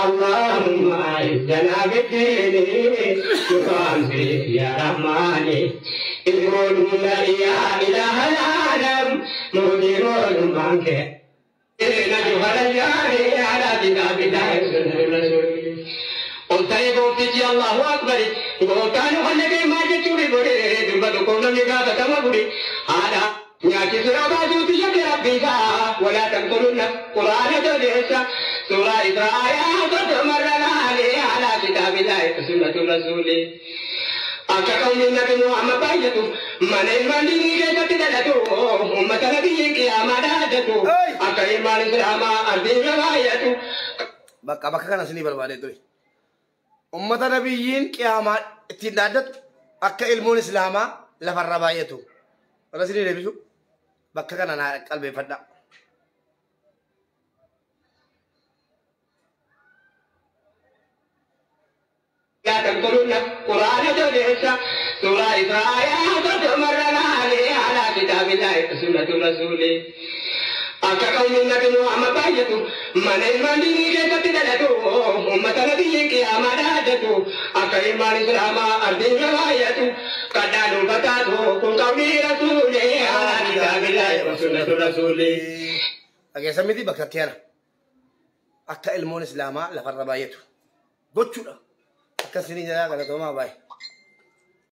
اللهم أعزنا بالدين يقام يا رحمن إذ يا إله العالم مدير منك نجوى الجاري على كتاب الله سنة الرسول. قلت gooftichi Allahu Akbar gooftaan hallee maal jechuun godhe durba tokko namni gaafatama godhe haadha nyaachisuu baasuutu shakke rabbiisaa walaa taqtulunna quraana toleessa suuraa Israa'aa soddomarra laalee alaa kitaabillaahi sunnatu rasuuli. Akka qawmiin nabi Muhammad baay'atu mana ilmaan diinii keessatti dhalatu uummata nabiyyiin qiyaamaa dhaadatu akka ilmaan islaamaa ardiirra baay'atu. Bakka bakka kana isinii barbaadee ture. Ummata nabiyyiin qiyaamaa ittiin dhaaddatu akka ilmoon islaamaa lafarra baay'atu. Warra isinii deebisu bakka kana naa qalbeeffadhaa. لا تقتلون قرآن تدرس سورة إسراء مرة على كتاب الله سنة الرسول. Akka qawmiin nabi Muhammad baay'atu mana ilmaan diinii keessatti dhalatu uummata nabiyyiin qiyaamaa dhaadatu akka ilmaan islaamaa ardiirra baay'atu kadhaan uffataatu kun qawmii rasuulee alaa kitaabillaahi wa sunnatu rasuulee. Dhageessan miti bakka itti ana. Akka ilmoon islaamaa lafarra baay'atu gochuudha. Akka isinii jalaa galatoomaa baay'ee.